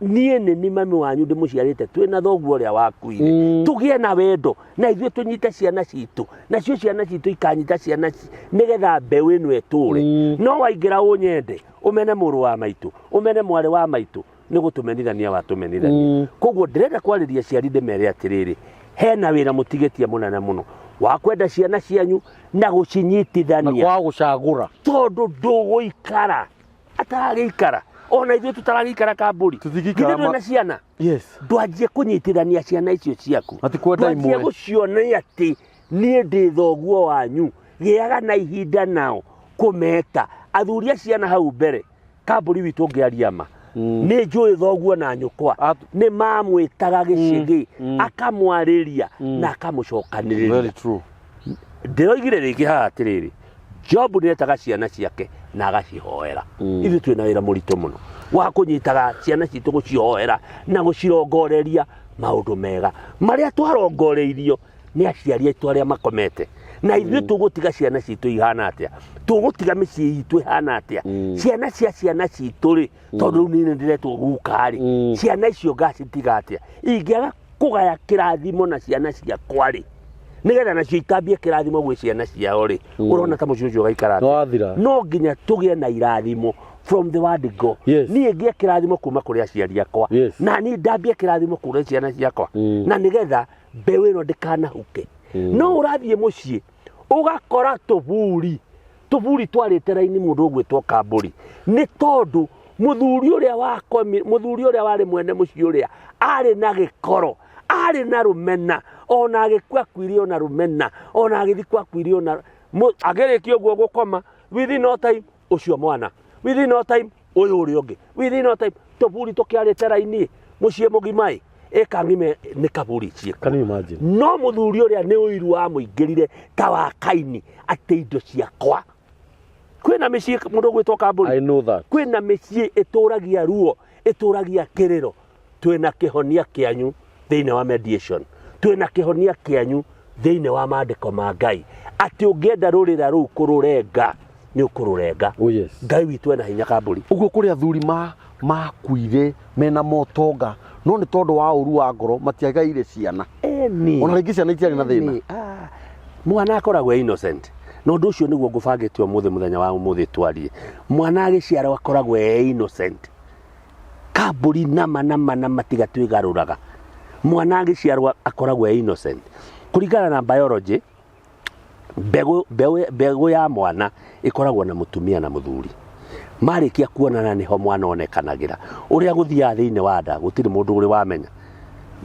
niĩ nĩ ni mami wanyu ndĩmũciarĩte, twĩna thoguo ũrĩa wakuire. Tũgĩe na wendo, na ithuĩ tũnyite ciana citũ, nacio ciana citũ ikanyita ciana nĩgetha mbeũ ĩno ĩtũre. No waingĩra ũnyende, ũmene mũrũ wa maitũ, ũmene mwarĩ wa maitũ, nĩ gũtũmenithania watũmenithania. Koguo ndĩrenda kwarĩria aciari ndĩmere atĩrĩrĩ, hena wĩra mũtigĩtie mũnene mũno wa kwenda ciana cianyu na gũcinyitithania. Na kwaga gũcagũra. Tondũ ndũgũikara, ataragĩikara, ona ithuĩ tũtaragĩikara Kambũri. Tũtingĩikara Githĩ ndwĩ na ciana? Yes. Ndwanjie kũnyitithania ciana icio ciaku. Ati kwenda Ndwanjie imwe. gũcionia atĩ niĩ ndĩ thoguo wanyu, gĩaga na ihinda nao kũmeta. Athuri a ciana hau mbere, Kambũri witũ ũngĩaria ma. Nĩ njũĩ thoguo na nyũkwa. Nĩ mamwĩtaga gĩcĩgĩ, akamwarĩria na akamũcokanĩrĩria. Very true. Ndĩroigire rĩngĩ haha atĩrĩrĩ, Job nĩ etaga ciana ciake na agacihoera. Ithuĩ twĩna wĩra mũritũ mũno wa kũnyitaga ciana citũ, gũcihoera na gũcirongoreria maũndũ mega marĩa twarongoreirio nĩ aciari aitũ arĩa makomete. Na ithuĩ tũgũtiga ciana citũ ihana atĩa? Tũgũtiga mĩciĩ itũ ihana atĩa? Ciana cia ciana citũ rĩ, tondũ rĩu niĩ nĩndĩretwo guka rĩ, ciana icio ngacitiga atĩa? Ingĩaga kũgaya kĩrathimo na ciana ciakwa rĩ, nĩgetha nacio itambie kĩrathimo gwĩ ciana ciao rĩ, ũrona ta mũciĩ ũcio ũgaikara atĩa? Nĩwathira. No nginya tũgĩe na irathimo from the word go. Niĩ ngĩe kĩrathimo kuma kũrĩ aciari akwa. Na niĩ ndambie kĩrathimo kũrĩ ciana ciakwa. Na nĩgetha mbeũ ĩno ndĩkanahuke. No ũrathiĩ mũciĩ ũgakora tũburi, tũburi twarĩte raini mũndũ ũgwĩtwo Kambũri, nĩ tondũ mũthuri ũrĩa wakomi, mũthuri ũrĩa warĩ mwene mũciĩ ũrĩa arĩ na gĩkoro, arĩ na rũmena, ona agĩkua akuire ona rũmena, ona agĩthikwo akuire ona agĩrĩkia ũguo gũkoma, within no time ũcio mwana, within no time ũyũ ũrĩa ũngĩ, within no time tũburi tũkĩarĩte raini mũciĩ mũgima ĩ, ĩka ng'ime nĩ kaburi ciĩkuo. Can you imagine? No mũthuri ũrĩa nĩ ũiru wamũingĩrire ta wa Kaini, atĩ indo ciakwa. Kwĩna mĩciĩ mũndũ ũgwĩtwo Kambũri. I know that. Kwĩna mĩciĩ ĩtũragia ruo, ĩtũragia kĩrĩro. Twĩna kĩhonia kĩanyu thĩinĩ wa mediation. Twĩna kĩhonia kĩanyu thĩinĩ wa maandĩko ma Ngai. Atĩ ũngĩenda rũrĩra rũu kũrũrenga, nĩ ũkũrũrenga. Oh, yes. Ngai witũ ena hinya Kambũri. Ũguo kũrĩ athuri makuire mena motonga, no nĩ tondũ wa ũru wa ngoro matiagaire ciana. Eni. Ona rĩngĩ ciana itiarĩ na thĩna. Eni. Mwana akoragwo e innocent. Na ũndũ ũcio nĩguo ngũbangĩte ũmũthĩ, mũthenya wa ũmũthĩ twarie. Mwana agĩciarwo akoragwo e innocent. Kambũri nama nama nama tiga twĩgarũraga. Mwana agĩciarwo akoragwo e innocent. Kũringana na biology, mbegũ ya mwana ĩkoragwo na mũtumia na mũthuri. Marĩkia kuonana nĩho mwana onekanagĩra. Ũrĩa gũthiaga thĩinĩ wa nda gũtirĩ mũndũ ũrĩ wamenya.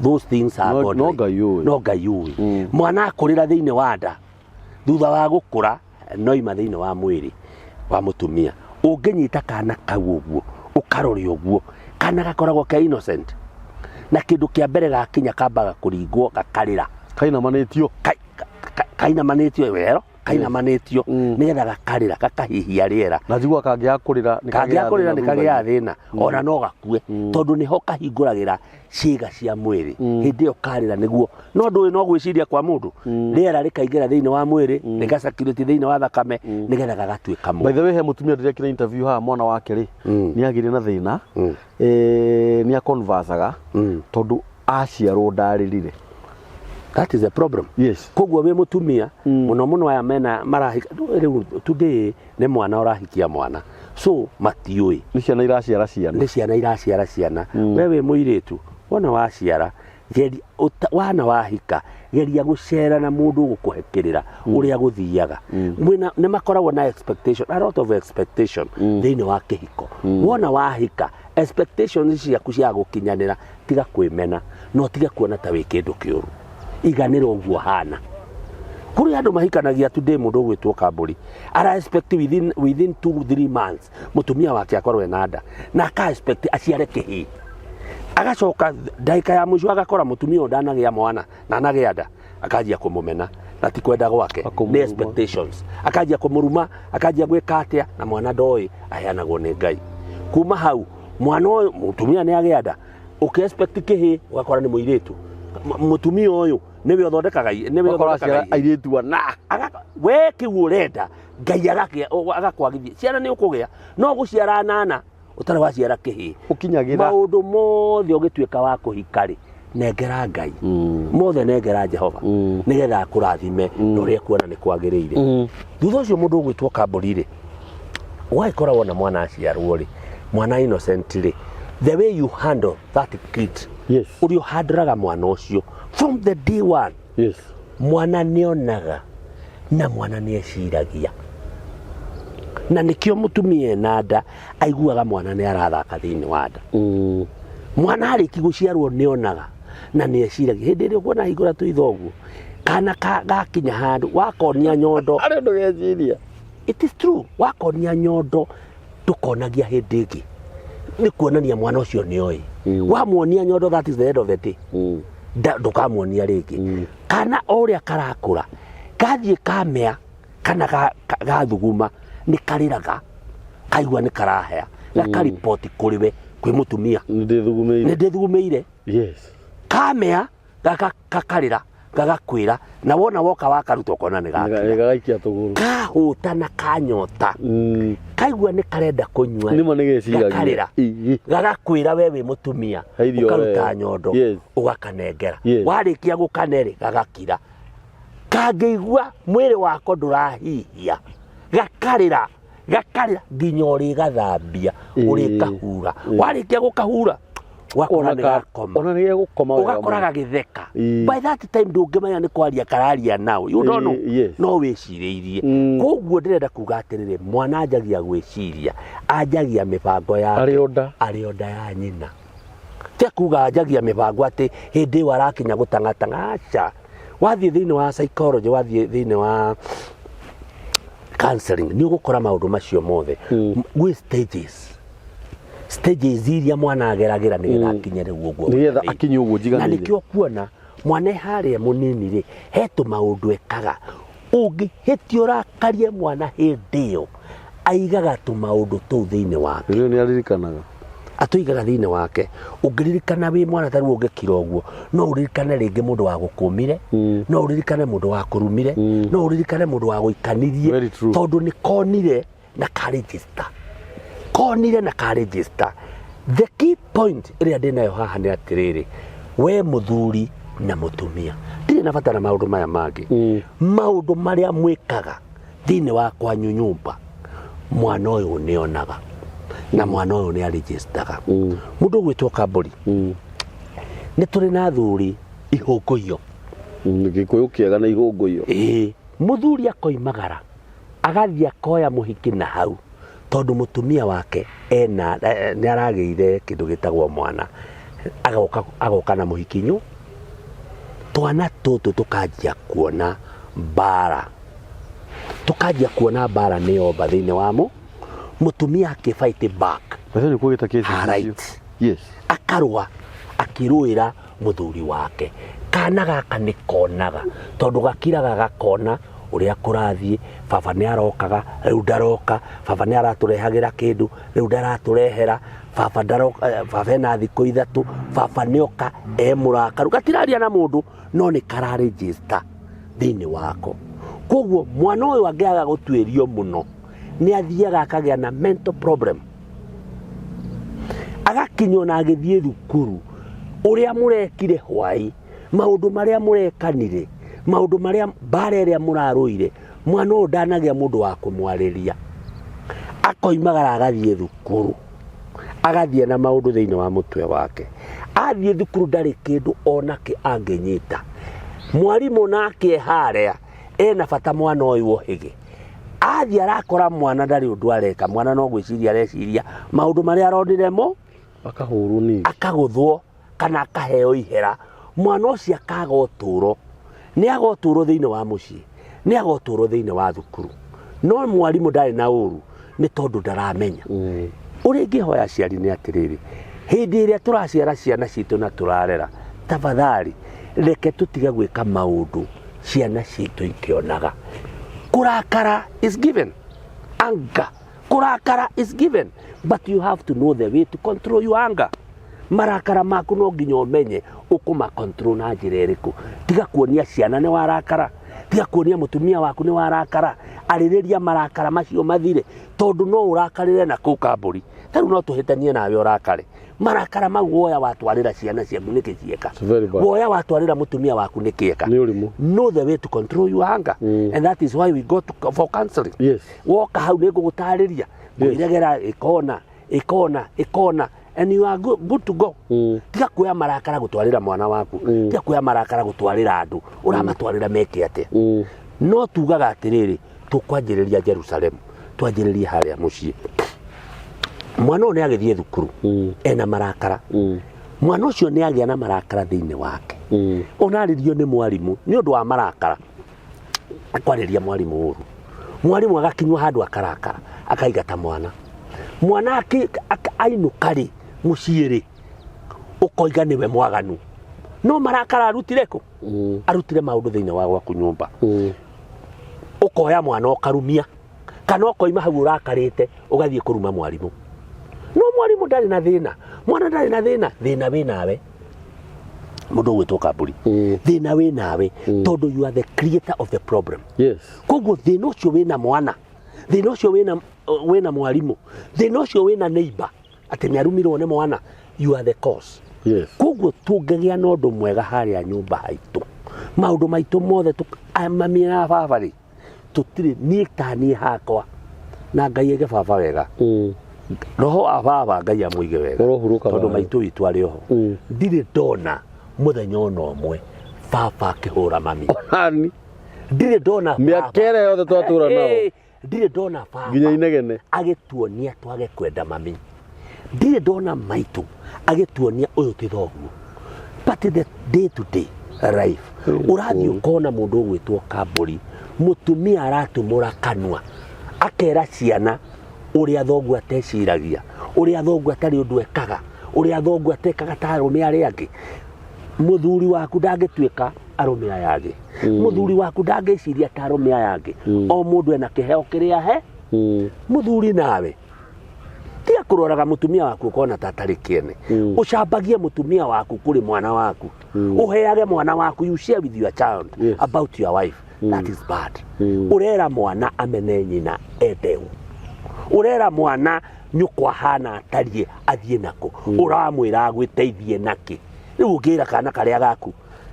Those things are No, godly. no Ngai ũĩ. No Ngai ũĩ. Mwana akũrĩra thĩinĩ wa nda, thutha wa gũkũra no ima thĩinĩ wa mwĩrĩ wa mũtumia. Ũngĩnyita kana kau ũguo, ũkarore ũguo, kana gakoragwo ke innocent. Na kĩndũ kĩa mbere gakinya kambaga kũringwo gakarĩra. Kainamanĩtio. Kainamanĩtio wero. Kainamanĩtio nĩgetha gakarĩra, gakahihia rĩera. Na njigua kangĩaga kũrĩra nĩ kangĩaga kagĩaga kũrĩra thĩna nĩ kagĩaga thutha-inĩ. thĩna, ona no gakue, tondũ nĩho kahingũragĩra ciĩga cia mwĩrĩ. Hĩndĩ ĩyo karĩra nĩguo, no ndũĩ, no gwĩciria kwa mũndũ, rĩera rĩkaingĩra thĩinĩ wa mwĩrĩ, rĩgacirculate thĩinĩ wa thakame, nĩgetha gagatuĩka By mũndũ. the way, he mũtumia ndĩrekire interview haha, mwana wake rĩ, nĩ agĩire na thĩna, nĩ aconversaga, tondũ aciarwo ndarĩrire. That is the problem. Koguo wĩ mũtumia, mũno mũno aya mena marahika rĩu today, nĩ mwana ũrahikia mwana, so matiũĩ. Nĩ ciana iraciara ciana. Nĩ ciana iraciara ciana. We wĩ mũirĩtu, wona waciara, geria wana wahika, geria gũcera na mũndũ ũgũkũhe kĩrĩra ũrĩa gũthiaga. Mwĩna nĩ makoragwo na expectation, a lot of expectation thĩinĩ wa kĩhiko. Wona wahika, expectations ciaku cia gũkinyanĩra, tiga kwĩmena na ũtige kuona ta wĩ kĩndũ kĩũru. Iganĩra ũguo hana. Kũrĩ andũ mahikanagia today, mũndũ ũgwĩtwo Kambũri ara expect within 2-3 months mũtumia wake akorwo ena nda, na aka expect aciare kĩhĩĩ. Agacoka ndagĩka ya mũico agakora mũtumia ũyũ ndanagĩa mwana na anagĩa nda, akanjia kũmũmena, na ti kwenda gwake, nĩ Akamũruma. expectations. Akanjia kũmũruma, akanjia gwĩka atĩa, na mwana ndoĩ aheanagwo nĩ Ngai. Kuma hau mwana ũyũ, mũtumia nĩ agĩa nda, ũkĩ expect kĩhĩĩ, ũgakora nĩ mũirĩtu. Mũtumia ũyũ nĩwe ũthondekaga, nĩwe Ũgakora ũthondekaga aciara ihĩĩ. airĩtu ana. We kĩu ũrenda, Ngai agakwagithia ciana nĩ ũkũgĩa, no gũciara anana ũtarĩ waciara kĩhĩĩ. Ũkinyagĩra. Maũndũ mothe ũgĩtuĩka wa kũhika rĩ, nengera Ngai mothe, nengera Jehova, nĩgetha akũrathime na ũrĩa kuona nĩ kwagĩrĩire. Thutha ũcio, mũndũ ũgwĩtwo Kambũri rĩ, ũgagĩkora wona mwana aciarwo rĩ, mwana innocent rĩ, the way you handle that kid, ũrĩa ũhandũraga mwana ũcio from the day one, mwana nĩonaga na mwana nĩeciragia, na nĩkĩo mũtumia ena nda aiguaga mwana nĩ arathaka thĩinĩ wa nda. Mwana arĩki gũciarwo nĩonaga na nĩeciragia. Hĩndĩ ĩrĩa ũkuona hingũra tũitho ũguo, kana gakinya handũ wakonia nyondo. Arĩ ũndũ geciria. It is true, wakonia nyondo ndũkonagia hĩndĩ ĩngĩ, nĩ kuonania mwana ũcio nĩoĩ. Wamuonia nyondo, that is the end of the day. Ndũkamuonia rĩngĩ. Kana o ũrĩa karakũra, gathiĩ kamea kana gathuguma, nĩ karĩraga, kaigua nĩ karahea, gakariboti kũrĩ we, kwĩ mũtumia. Nĩ ndĩthugumĩire. Nĩ ndĩthugumĩire. Kamea gakarĩra, gagakwĩra, na wona woka wakaruta, ũkona nĩ gakira. Gagaikia tũgũrũ. Kahũta na kanyota, kaigua nĩ karenda kũnyua. Nĩma nĩ geciragia. Gakarĩra. Gagakwĩra we wĩ mũtumia. He irio ũkaruta we. nyondo. Ũgakanengera. Warĩkia gũkanerĩ, gagakira. Kangĩigua mwĩrĩ wako ndũrahihia, gakarĩra, gakarĩra nginya ũrĩgathambia, ũrĩkahura. Warĩkia gũkahura, ũgakora Ona nĩ gakoma. Ona nĩ gegũkoma wega Ũgakora mũno. gagĩtheka. By that time ndũngĩmenya nĩ kwaria kararia nao, you don't know. No wĩcirĩirie. Koguo ndĩrenda kuga atĩrĩrĩ, mwana anjagia gwĩciria, anjagia mĩbango yake Arĩ o nda. Arĩ o nda ya nyina. Tia kuga anjagia mĩbango atĩ hĩndĩ ĩyo arakinya gũtang'atang'a, aca. Wathiĩ thĩinĩ wa psychology, wathiĩ thĩinĩ wa counseling, nĩ ũgũkora maũndũ macio mothe. Gwĩ stages iria mwana ageragĩra nĩgetha akinye rĩu ũguo Nĩgetha wagĩrĩire. akinye ũguo Na njiganĩire. nĩkĩo kuona mwana e harĩa mũnini rĩ, he tũmaũndũ ekaga, ũngĩhĩtia ũrakarie mwana hĩndĩ ĩyo, aigaga tũmaũndũ tũu thĩinĩ wake. Rĩu nĩ aririkanaga. Atũigaga thĩinĩ wake. Ũngĩririkana wĩ mwana, ta rĩu ũngĩkira ũguo, no ũririkane rĩngĩ mũndũ wa gũkũmire, no ũririkane mũndũ wa kũrumire, no ũririkane mũndũ wa gũikanirie. Very true. Tondũ nĩ konire na karegister, konire na karegister. The key point ĩrĩa ndĩnayo haha nĩ atĩrĩrĩ, we mũthuri na mũtumia, ndirĩ na bata na maũndũ maya mangĩ. Maũndũ marĩa mwĩkaga thĩinĩ wa kwanyu nyũmba, mwana ũyũ nĩonaga na mwana ũyũ nĩ aregistaga. Mũndũ ũgwĩtwo Kambũri, nĩ tũrĩ na athuri ihũngũiyo. Gĩkũyũ kĩega na ihũngũiyo. Ĩĩ, mũthuri akoimagara agathiĩ akoya mũhiki na hau, tondũ mũtumia wake ena nĩ aragĩire kĩndũ gĩtagwo mwana, agoka na mũhiki nyu. Twana tũtũ tũkanjia kuona mbara, tũkanjia kuona mbara nĩ yomba thĩinĩ wa mũtumia akĩ fight back. Basi nĩ kũgĩta cases Her icio. right. Akarũa akĩrũĩra mũthuri wake. Kana gaka nĩ konaga, tondũ gakiraga gakona Ũrĩa kũrathiĩ, baba nĩ arokaga, rĩu ndaroka, baba nĩ aratũrehagĩra kĩndũ, rĩu ndaratũrehera, baba ndaroka, baba ena thikũ 3, baba nĩ oka e mũrakaru, gatiraria na mũndũ, no nĩ kararĩnjĩsta thĩinĩ wako. Koguo mwana ũyũ angĩaga gũtuĩrio mũno, nĩ athiaga akagĩa na mental problem, agakinywo na agĩthiĩ thukuru, ũrĩa mũrekire hwai, maũndũ marĩa mũrekanire, maũndũ marĩa mbara ĩrĩa mũrarũire, mwana ũyũ ndanagĩa mũndũ wa kũmwarĩria, akoimagara agathiĩ thukuru, agathiĩ na maũndũ thĩinĩ wa mũtwe wake, athiĩ thukuru ndarĩ kĩndũ onakĩ angĩnyita. Mwarimũ nake harĩa ena bata mwana ũyũ ohĩge, athiĩ arakora mwana ndarĩ ũndũ areka, mwana no gwĩciria areciria maũndũ marĩa aronire mo, Akahũrwo ningĩ, akagũthwo kana akaheo ihera, mwana ũcio akaga ũtũro, nĩ aga ũtũro thĩinĩ wa mũciĩ, nĩ aga ũtũro thĩinĩ wa thukuru. No mwarimũ ndarĩ na ũru nĩ tondũ ndaramenya. Ũrĩa ingĩhoya aciari nĩ atĩrĩrĩ, hĩndĩ ĩrĩa tũraciara ciana citũ na tũrarera, tafadhali reke tũtige gwĩka maũndũ ciana citũ ikĩonaga. Kũrakara is given, anger, kũrakara is given, but you have to know the way to control your anger. Marakara maku no nginya ũmenye ũkũma control na njĩra ĩrĩkũ. Tiga kuonia ciana nĩ warakara, tiga kuonia mũtumia waku nĩ warakara, arĩrĩria marakara macio mathire, tondũ no ũrakarĩre na kũu kambũri. Ta rĩu no tũhĩtanie nawe ũrakare. Marakara mau woya watwarĩra ciana ciaku nĩkĩ cieka? It's very bad. Woya watwarĩra mũtumia waku nĩkĩ eka? Nĩ ũrimũ. Know the way to control your anger. And that is why we go to, for counseling. Yes. Woka hau nĩ ngũgũtarĩria, ngũiregera ĩkona, ĩkona, ĩkona, and you are good to go. Tiga kuoya marakara gũtwarĩra mwana waku, tiga kuoya marakara gũtwarĩra andũ, ũramatwarĩra meke atĩa? No tugaga atĩrĩrĩ, tũkwanjĩrĩria Jerusalemu, twanjĩrĩrie harĩa mũciĩ. Mwana ũyũ nĩ agĩthiĩ thukuru ena marakara, mwana ũcio nĩ agĩa na marakara thĩinĩ wake, onarĩrio nĩ mwarimũ nĩ ũndũ wa marakara, akwarĩria mwarimũ ũru, mwarimũ agakinywo handũ akarakara, akaingata mwana. Mwana ainũka rĩ mũciĩ rĩ, ũkoiga nĩwe mwaganu, no marakara arutire kũ? Arutire maũndũ thĩinĩ wa gwaku nyũmba. Ũkoya mwana ũkarumia, kana ũkoima hau ũrakarĩte ũgathiĩ kũruma mwarimũ. No mwarimũ ndarĩ na thĩna, mwana ndarĩ na thĩna, thĩna wĩ nawe. Mũndũ ũgwĩtwo Kambũri, thĩna wĩ nawe, tondũ you are the creator of the problem. Yes. Koguo thĩna ũcio wĩna mwana, thĩna ũcio wĩna mwarimũ, thĩna ũcio wĩna neighbor, atĩ nĩ arumirwo nĩ mwana, you are the cause. Yes. Koguo tũngĩgĩa na ũndũ mwega harĩa nyũmba haitũ, maũndũ maitũ mothe mami na baba rĩ, tũtirĩ niĩ ta niĩ hakwa, na Ngai aige baba wega, roho wa baba Ngai amũige wega, Ũrohurũka tondũ thayũ. maitũ witũ arĩ oho. Ndirĩ ndona mũthenya ona ũmwe baba akĩhũra mami. Nani? Ndirĩ ndona baba. Mĩaka ĩrĩa yothe twatũra nao. Ndirĩ ndona baba Nginya inegene. agĩtuonia twage kwenda mami. Ndirĩ ndona maitũ agĩtuonia ũyũ ti thoguo. But the day to day life, ũrathiĩ ũkona mũndũ ũgwĩtwo Kambũri, mũtumia aratumũra kanua akera ciana ũrĩa thoguo ateciragia, ũrĩa thoguo atarĩ ũndũ ekaga, ũrĩa thoguo atekaga ta arũme arĩa angĩ. Mũthuri waku ndangĩtuĩka arũme aya angĩ, mũthuri waku ndangĩciria ta arũme aya angĩ. O mũndũ ena kĩheo kĩrĩa he. Mũthuri nawe tiga kũroraga mũtumia waku ũkona ta atarĩ kĩene. Ũcambagie mũtumia waku kũrĩ mwana waku, ũheage mwana waku, you share with your child Yes. about your wife. That is bad. Ũrera mwana amene nyina ende ũ, ũrera mwana nyũkwa hana atariĩ athiĩ nako, ũramwĩra agwĩteithie nakĩ? Rĩu ũngĩra kana karĩa gaku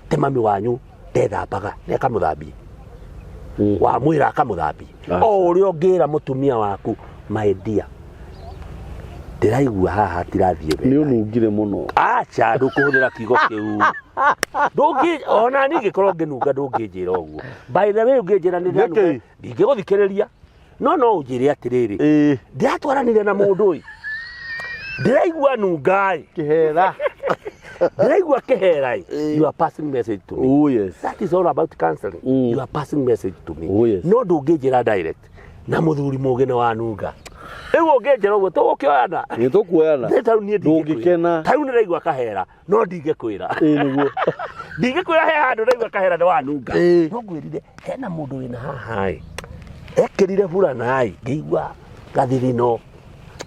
te mami wanyu ndethambaga, nĩ akamũthambie, wamwĩra akamũthambie. O ũrĩa ũngĩra mũtumia waku, my dear, ndĩraigua haha hatirathiĩ Nĩ wega. ũnungire mũno. Aca, ndũkũhũthĩra kiugo kĩu. Ndũngĩ ona niĩ ngĩkorwo ngĩnunga ndũngĩnjĩra ũguo. By the way, ũngĩnjĩra nĩ ndĩranunga, Nĩkĩ? ndingĩgũthikĩrĩria. No no ũnjĩre atĩrĩrĩ, Ĩĩ. ndĩratwaranire na mũndũ ũyũ, ndĩraigua nunga ĩ, Kĩhera. ndĩraigua kĩhera ĩ. You are passing message to me. Oh yes. That is all about counseling. You are passing message to me. Oh, yes. No ndũngĩnjĩra direct na mũthuri mũgĩ nĩ wanunga. Rĩu ũngĩnjĩra ũguo tũgũkĩoyana. Nĩ tũkuoyana. Nĩ tarĩu niĩ ndingĩkwĩra. Ndũngĩkena. Tarĩu nĩraigua kahera no ndingĩkwĩra. Ĩĩ nĩguo. Ndingĩkwĩra he handũ ndaigua kahera nĩ wanunga. Ĩĩ. No ngwĩrire hena mũndũ wĩna haha ĩ. Ekĩrire burana ĩ, ngĩigua gathirino.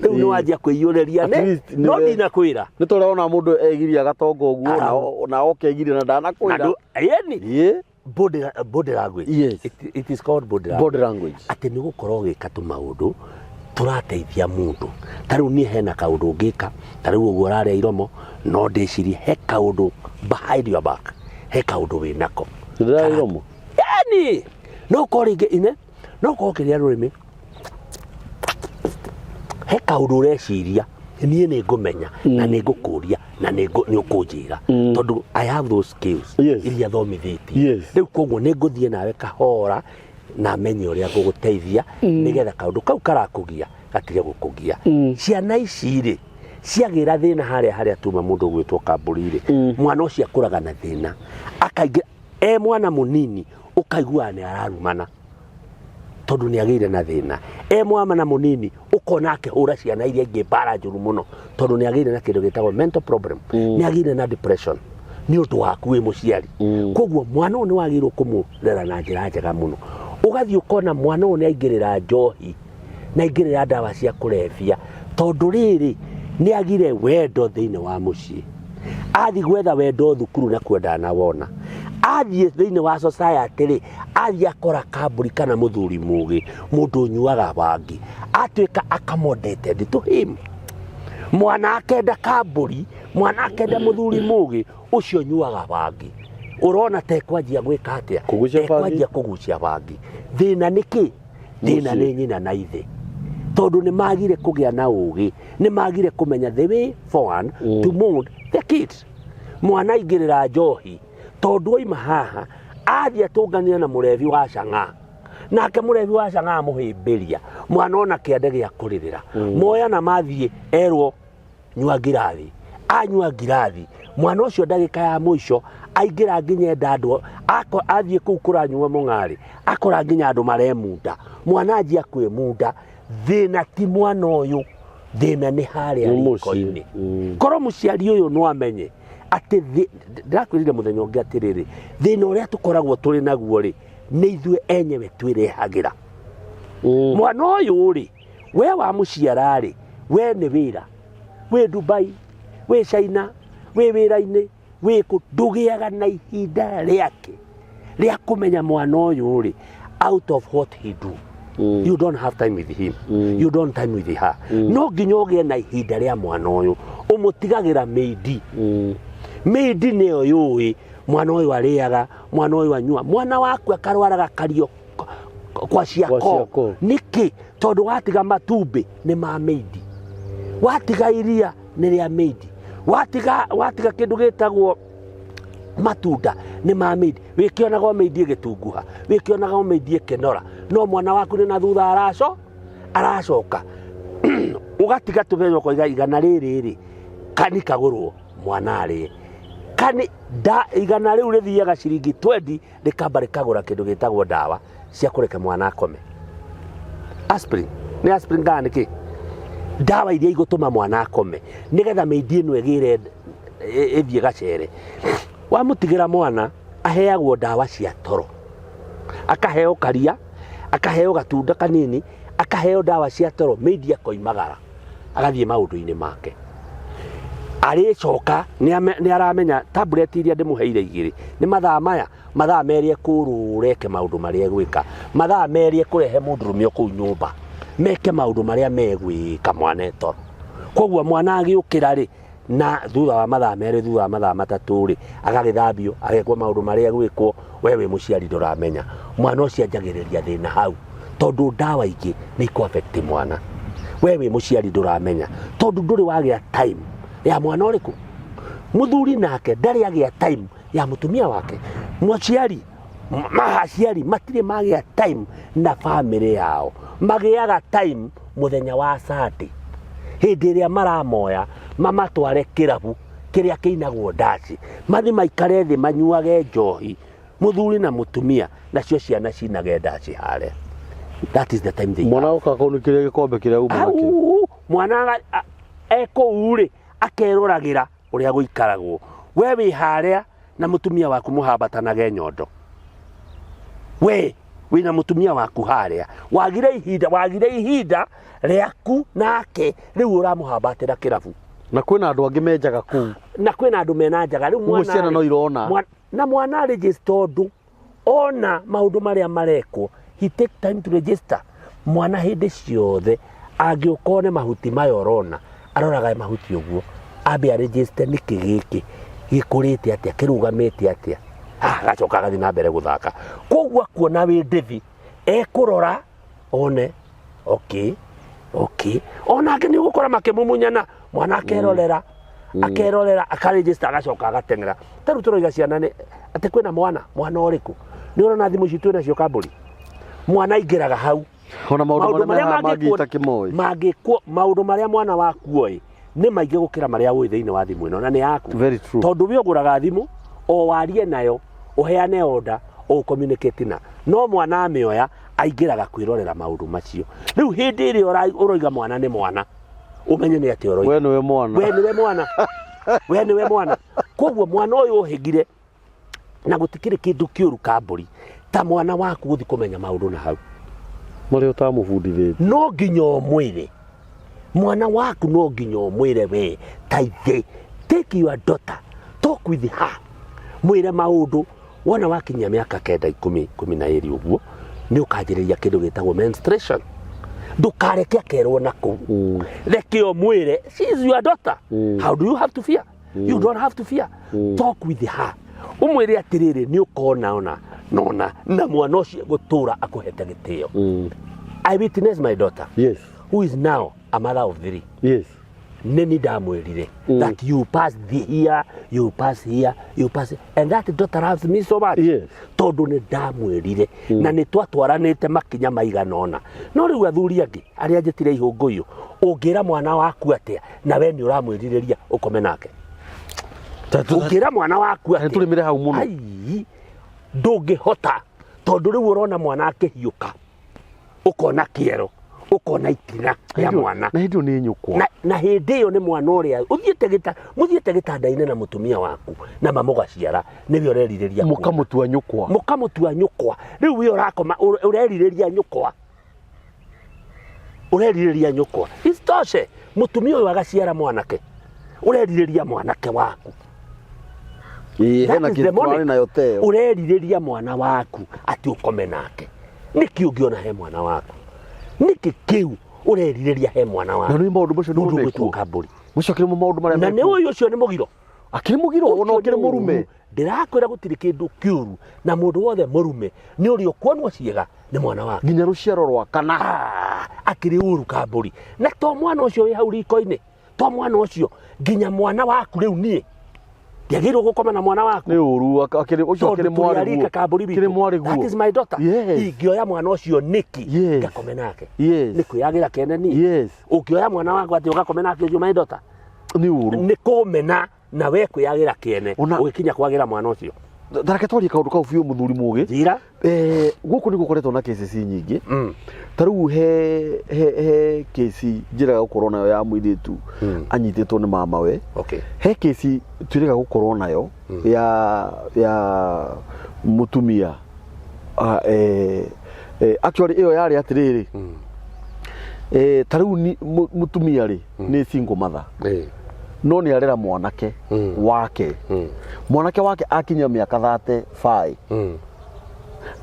Rĩu nĩ Ĩĩ. wanjia kwĩiyũrĩria At nĩ least no nĩwe- ndinakwĩra. Nĩ ta ũrĩa wona mũndũ egiria gatonga ũguo na oke egiria na Na ndanakwĩra. Ĩni Ĩĩ. body language. Yes. It is called body language. Body language. Atĩ nĩ gũkorwo ũgĩka tũmaũndũ tũrateithia mũndũ. Ta rĩu niĩ hena kaũndũ ũngĩka, ta rĩu ũguo ũrarĩa iromo, no ndĩcirie he kaũndũ behind your back, he kaũndũ wĩnako. Ndĩrarĩa iromo. Yani, no ũkorwo rĩngĩ ine, no ũkorwo ũkĩrĩa rũrĩmĩ, he kaũndũ ũreciria, niĩ nĩ ngũmenya na nĩ ngũkũria na nĩ ũkũnjĩra tondũ I have those skills Yes. iria thomithĩtie. Yes. Rĩu koguo nĩ ngũthiĩ nawe kahora na menye ũrĩa ngũgũteithia nĩgetha kaũndũ kau karakũgia gatige gũkũgia. Ciana ici rĩ ciagĩra thĩna harĩa harĩa tuma mũndũ ũgwĩtwo kambũri rĩ, mwana ũcio akũraga na thĩna, akaingĩra e mwana mũnini ũkaiguaga nĩ ararumana tondũ nĩ agĩire na thĩna. E mwana mũnini ũkona akĩhũra ciana iria ingĩ mbara njũru mũno tondũ nĩ agĩire na kĩndũ gĩtagwo mental problem, nĩ agĩire na depression nĩ ũndũ waku wĩ mũciari. Koguo mwana ũyũ nĩ wagĩrĩirwo kũmũrera na njĩra njega mũno. Ũgathiĩ ũkona mwana ũyũ nĩ aingĩrĩra njohi na aingĩrĩra ndawa cia kũrebia tondũ rĩrĩ nĩ agire wendo thĩinĩ wa mũciĩ. Athiĩ gwetha wendo thukuru na kuo ndanawona. Athiĩ thĩinĩ wa society rĩ, athiĩ akora kambũri kana mũthuri mũgĩ, mũndũ ũnyuaga bangi, atuĩka accommodated to him. Mwana akenda kambũri, mwana akenda mũthuri mũgĩ, ũcio ũnyuaga bangi. Ũrona ta ekwanjia gwĩka atĩa? Kũgucia bangi? Ekwanjia kũgucia bangi. Thĩna nĩ kĩ? Thĩna Mũciĩ. nĩ nyina na ithe. Tondũ nĩ magire kũgĩa na ũgĩ, nĩ magire kũmenya the way forward to mold the kids. Mwana aingĩrĩra njohi, tondũ oima haha, athiĩ atũnganire na mũrebi wa cang'aa. Nake mũrebi wa cang'aa amũhĩmbĩria, mwana ona kĩande gĩa kũrĩrĩra. Moyana mathiĩ erwo nyua ngirathi, anyua ngirathi, mwana ũcio ndagĩka ya mũico aingĩra nginya enda andũ, athiĩ kũu kũranyua mũng'arĩ, akora nginya andũ maremunda, mwana anjia kwĩmunda. Thĩna ti mwana ũyũ, thĩna nĩ harĩa Nĩ mũciĩ. riko-inĩ. Korwo mũciari ũyũ no amenye atĩ ndĩrakwĩrire mũthenya ũngĩ atĩrĩrĩ, thĩna ũrĩa tũkoragwo tũrĩ naguo rĩ, nĩ ithuĩ enyewe twĩrehagĩra. Mwana ũyũ rĩ, we wamũciara rĩ, we nĩ wĩra, wĩ Dubai, wĩ China, wĩ wĩra-inĩ, wĩ kũ, ndũgĩaga na ihinda rĩake rĩa kũmenya mwana ũyũ rĩ, out of what he do. You don't have time with him. You don't time with her. No nginya ũgĩe na ihinda rĩa mwana ũyũ, ũmũtigagĩra maid. Maid nĩyo yũĩ mwana ũyũ arĩaga, mwana ũyũ anyua, mwana waku akarwaraga kario kwa ciako. Ciako. Nĩkĩ? Tondũ watiga matumbĩ nĩ ma maid, watiga iria nĩ rĩa maid, watiga kĩndũ gĩtagwo matunda nĩ ma maid. Wĩkĩonaga o maid ĩgĩtunguha, wĩkĩonaga o maid ĩkĩnora, no mwana waku nĩ na thutha aracoka. Ũgatiga tũbeca ũkoiga igana rĩrĩ rĩ, kani kagũrwo mwana arĩe, kani da igana rĩu rĩthiaga ciringi 20 rĩkamba rĩkagũra kĩndũ gĩtagwo ndawa cia kũreka mwana akome. Aspirin, nĩ aspirin kana nĩ kĩ? Ndawa iria igũtũma mwana akome nĩgetha maid ĩno ĩgĩre ĩthiĩ gacere. Wamũtigĩra mwana aheagwo ndawa cia toro, akaheo karia, akaheo gatunda kanini, akaheo ndawa cia toro, maid akoimagara agathiĩ maũndũ-inĩ make. Arĩcoka nĩ aramenya tablet iria ndĩmũheire igĩrĩ nĩ mathaa maya, mathaa merĩ ekũrũra eke maũndũ marĩa egwĩka, mathaa merĩ ekũrehe mũndũrũme o kũu nyũmba meke maũndũ marĩa megwĩka mwana etoro. Koguo mwana agĩũkĩra rĩ, na thutha wa mathaa merĩ, thutha wa mathaa matatũ rĩ, agagĩthambio, agekwo maũndũ marĩa egwĩkwo. We wĩ mũciari ndũramenya mwana ũcio anjagĩrĩria thĩna hau, tondũ ndawa ingĩ nĩ ikũ affect mwana. We wĩ mũciari ndũramenya tondũ ndũrĩ wagĩa time ya mwana ũrĩkũ. Mũthuri nake ndarĩ agĩa time ya mũtumia wake. Mũciari, aciari matirĩ magĩa time na family yao. Magĩaga time mũthenya wa Sunday, hĩndĩ ĩrĩa maramoya mamatware kĩrabu kĩrĩa kĩinagwo ndaci, mathi maikare thĩ manyuage njohi, mũthuri na mũtumia, nacio ciana cinage ndaci harĩa. That is the time they Mwana oka kũu nĩ kĩrĩa gĩkombe kĩrĩa uma nakĩo. Au, mwana ekũu rĩ, akeroragĩra ũrĩa gũikaragwo. We wĩ harĩa na mũtumia waku mũhambatanage nyondo. We wĩna mũtumia waku harĩa, wagire ihinda rĩaku nake, rĩu ũramũhambatĩra kĩrabu. Na kwĩna andũ angĩ menjaga kũu. Na kwĩna andũ mena njaga rĩu. Ũguo Mwana ciana no irona. Na mwana register ũndũ ona maũndũ marĩa marekwo, he take time to register. Mwana hĩndĩ ciothe angĩũka one mahuti maya ũrona, aroraga mahuti ũguo, ambe aregister nĩkĩ gĩkĩ gĩkũrĩte atĩa, kĩrũgamĩte atĩa. Ah, agacoka agathiĩ na mbere gũthaka. Koguo akuona wĩ ndĩthi, ekũrora one, okay. Onake nĩ ũgũkora makĩmumunyana, mwana akerorera, akerorera, akaregister, agacoka agateng'era. Ta rĩu tũroiga ciana nĩ atĩ kwĩna mwana ũrĩkũ nĩ ũrona thimũ ici twĩna cio kambũri, mwana aingĩraga hau. Ona maũndũ Maũndũ marĩa marĩa mangĩ mangĩkuo- itakĩmoĩ. Mangĩkuo maũndũ marĩa mwana waku oĩ nĩ maingĩ gũkĩra marĩa ũĩ thĩinĩ wa thimũ ĩno na nĩ yaku. Very true. Tondũ we ũgũraga thimũ o warie nayo, ũheane order, o communicate na no mwana amĩoya aingĩraga kwĩrorera maũndũ macio. Rĩu hĩndĩ ĩrĩa ũroiga mwana nĩ mwana, ũmenye nĩ atĩ ũroiga we nĩwe mwana. We nĩwe mwana, we nĩwe mwana. Koguo mwana ũyũ ũhĩgire na gũtikĩrĩ kĩndũ kĩũru kambũri ta mwana waku gũthiĩ kũmenya maũndũ na hau marĩa ũtamũbundithĩtie. No nginya ũmwĩre mwana waku, no nginya ũmwĩre we ta ithe, take your daughter, talk with her, mwĩre maũndũ. Wona wakinyia mĩaka 9, 10, 12 ũguo, nĩ ũkanjĩrĩria kĩndũ gĩtagwo menstruation. Ndũkareke akerwo na kũu. Reke ũmwĩre, she is your daughter. How do you have to fear? You don't have to fear. Talk with her, ũmwĩre atĩrĩrĩ, nĩ ũkona ona nona na mwana ũcio gũtũra akũhete gĩtĩo. I witness my daughter, who is now a mother of three. Nĩ ndamwĩrire that you pass the here, you pass here, you pass, and that daughter loves me so much. Tondũ nĩ ndamwĩrire na nĩ twatwaranĩte makinya maigana ũna. No rĩu athuri angĩ arĩa njĩtire ihũngũyũ, ũngĩra mwana waku atĩa na we nĩ ũramwĩrirĩria ũkome nake? Ũngĩra mwana waku atĩa? Tũrĩmĩre hau mũno. Ai, ndũngĩhota, tondũ rĩu ũrona mwana akĩhiũka, ũkona kĩero, ũkona itina rĩa mwana. Na hĩndĩ ĩyo nĩ nyũkwa. Na hĩndĩ ĩyo nĩ mwana ũrĩa ũthiĩte gĩta mũthiĩte gĩtanda-inĩ na mũtumia waku na mamũgaciara, nĩwe ũrerirĩria kuona. Mũkamũtua nyũkwa. Mũkamũtua nyũkwa. Rĩu we ũrakoma ũrerirĩria nyũkwa, ũrerirĩria nyũkwa. Isitoshe mũtumia ũyũ agaciara mwanake, ũrerirĩria mwanake waku. Ĩĩ, That hena is kĩndũ demonic. tũrarĩ nayo teo. Ũrerirĩria mwana waku atĩ ũkome nake. Nĩkĩ ũngĩona he mwana waku? Nĩkĩ kĩu ũrerirĩria he mwana Na waku? nĩ maũndũ macio nĩmo Mũndũ ũgwĩtwo mekuo. kambũri. Macio akĩrĩ mo maũndũ marĩa Na nĩ mekuo. ũyũ ũcio nĩ mũgiro. Akĩrĩ mũgiro ona Ũcio ũkĩrĩ nĩ mũrume. ũru. Ndĩrakwĩra gũtirĩ kĩndũ kĩũru na mũndũ wothe mũrume nĩ ũrĩa ũkuonwo ciĩga nĩ mwana wake. Nginya rũciaro rwa kana. Ah, akĩrĩ ũru kambũri. Na to mwana ũcio wĩ hau riko-inĩ, to mwana ũcio, nginya mwana waku. Rĩu niĩ ndiagĩrĩirwo gũkoma na mwana waku? Nĩ ũru akĩrĩ ũcio Tondũ akĩrĩ tũrĩ mwarĩ arika guo. kambũri Akĩrĩ witũ. mwarĩ That guo. is my daughter. Ingĩoya mwana ũcio nĩkĩ ngakome nake? Nĩ kwĩyagĩra kene niĩ. Ũngĩoya mwana waku atĩ ũgakome nake, ũcio my daughter, Nĩ ũru. Nĩ kũmena na we kwĩyagĩra kĩene ũgĩkinya kwagĩra mwana ũcio. Tareke twarie kaũndũ kau biũ, mũthuri mũgĩ. Njĩra. Gũkũ nĩ gũkoretwo na cases nyingĩ. Ta rĩu he kesi njĩraga gũkorwo nayo ya mũirĩtu anyitĩtwo nĩ mamawe. He kesi twĩrĩga gũkorwo nayo ya mũtumia. Ah, actually ĩyo yarĩ atĩrĩrĩ, ta rĩu mũtumia rĩ nĩ single mother, no nĩ arera mwanake wake. Mwanake wake akinya mĩaka 35,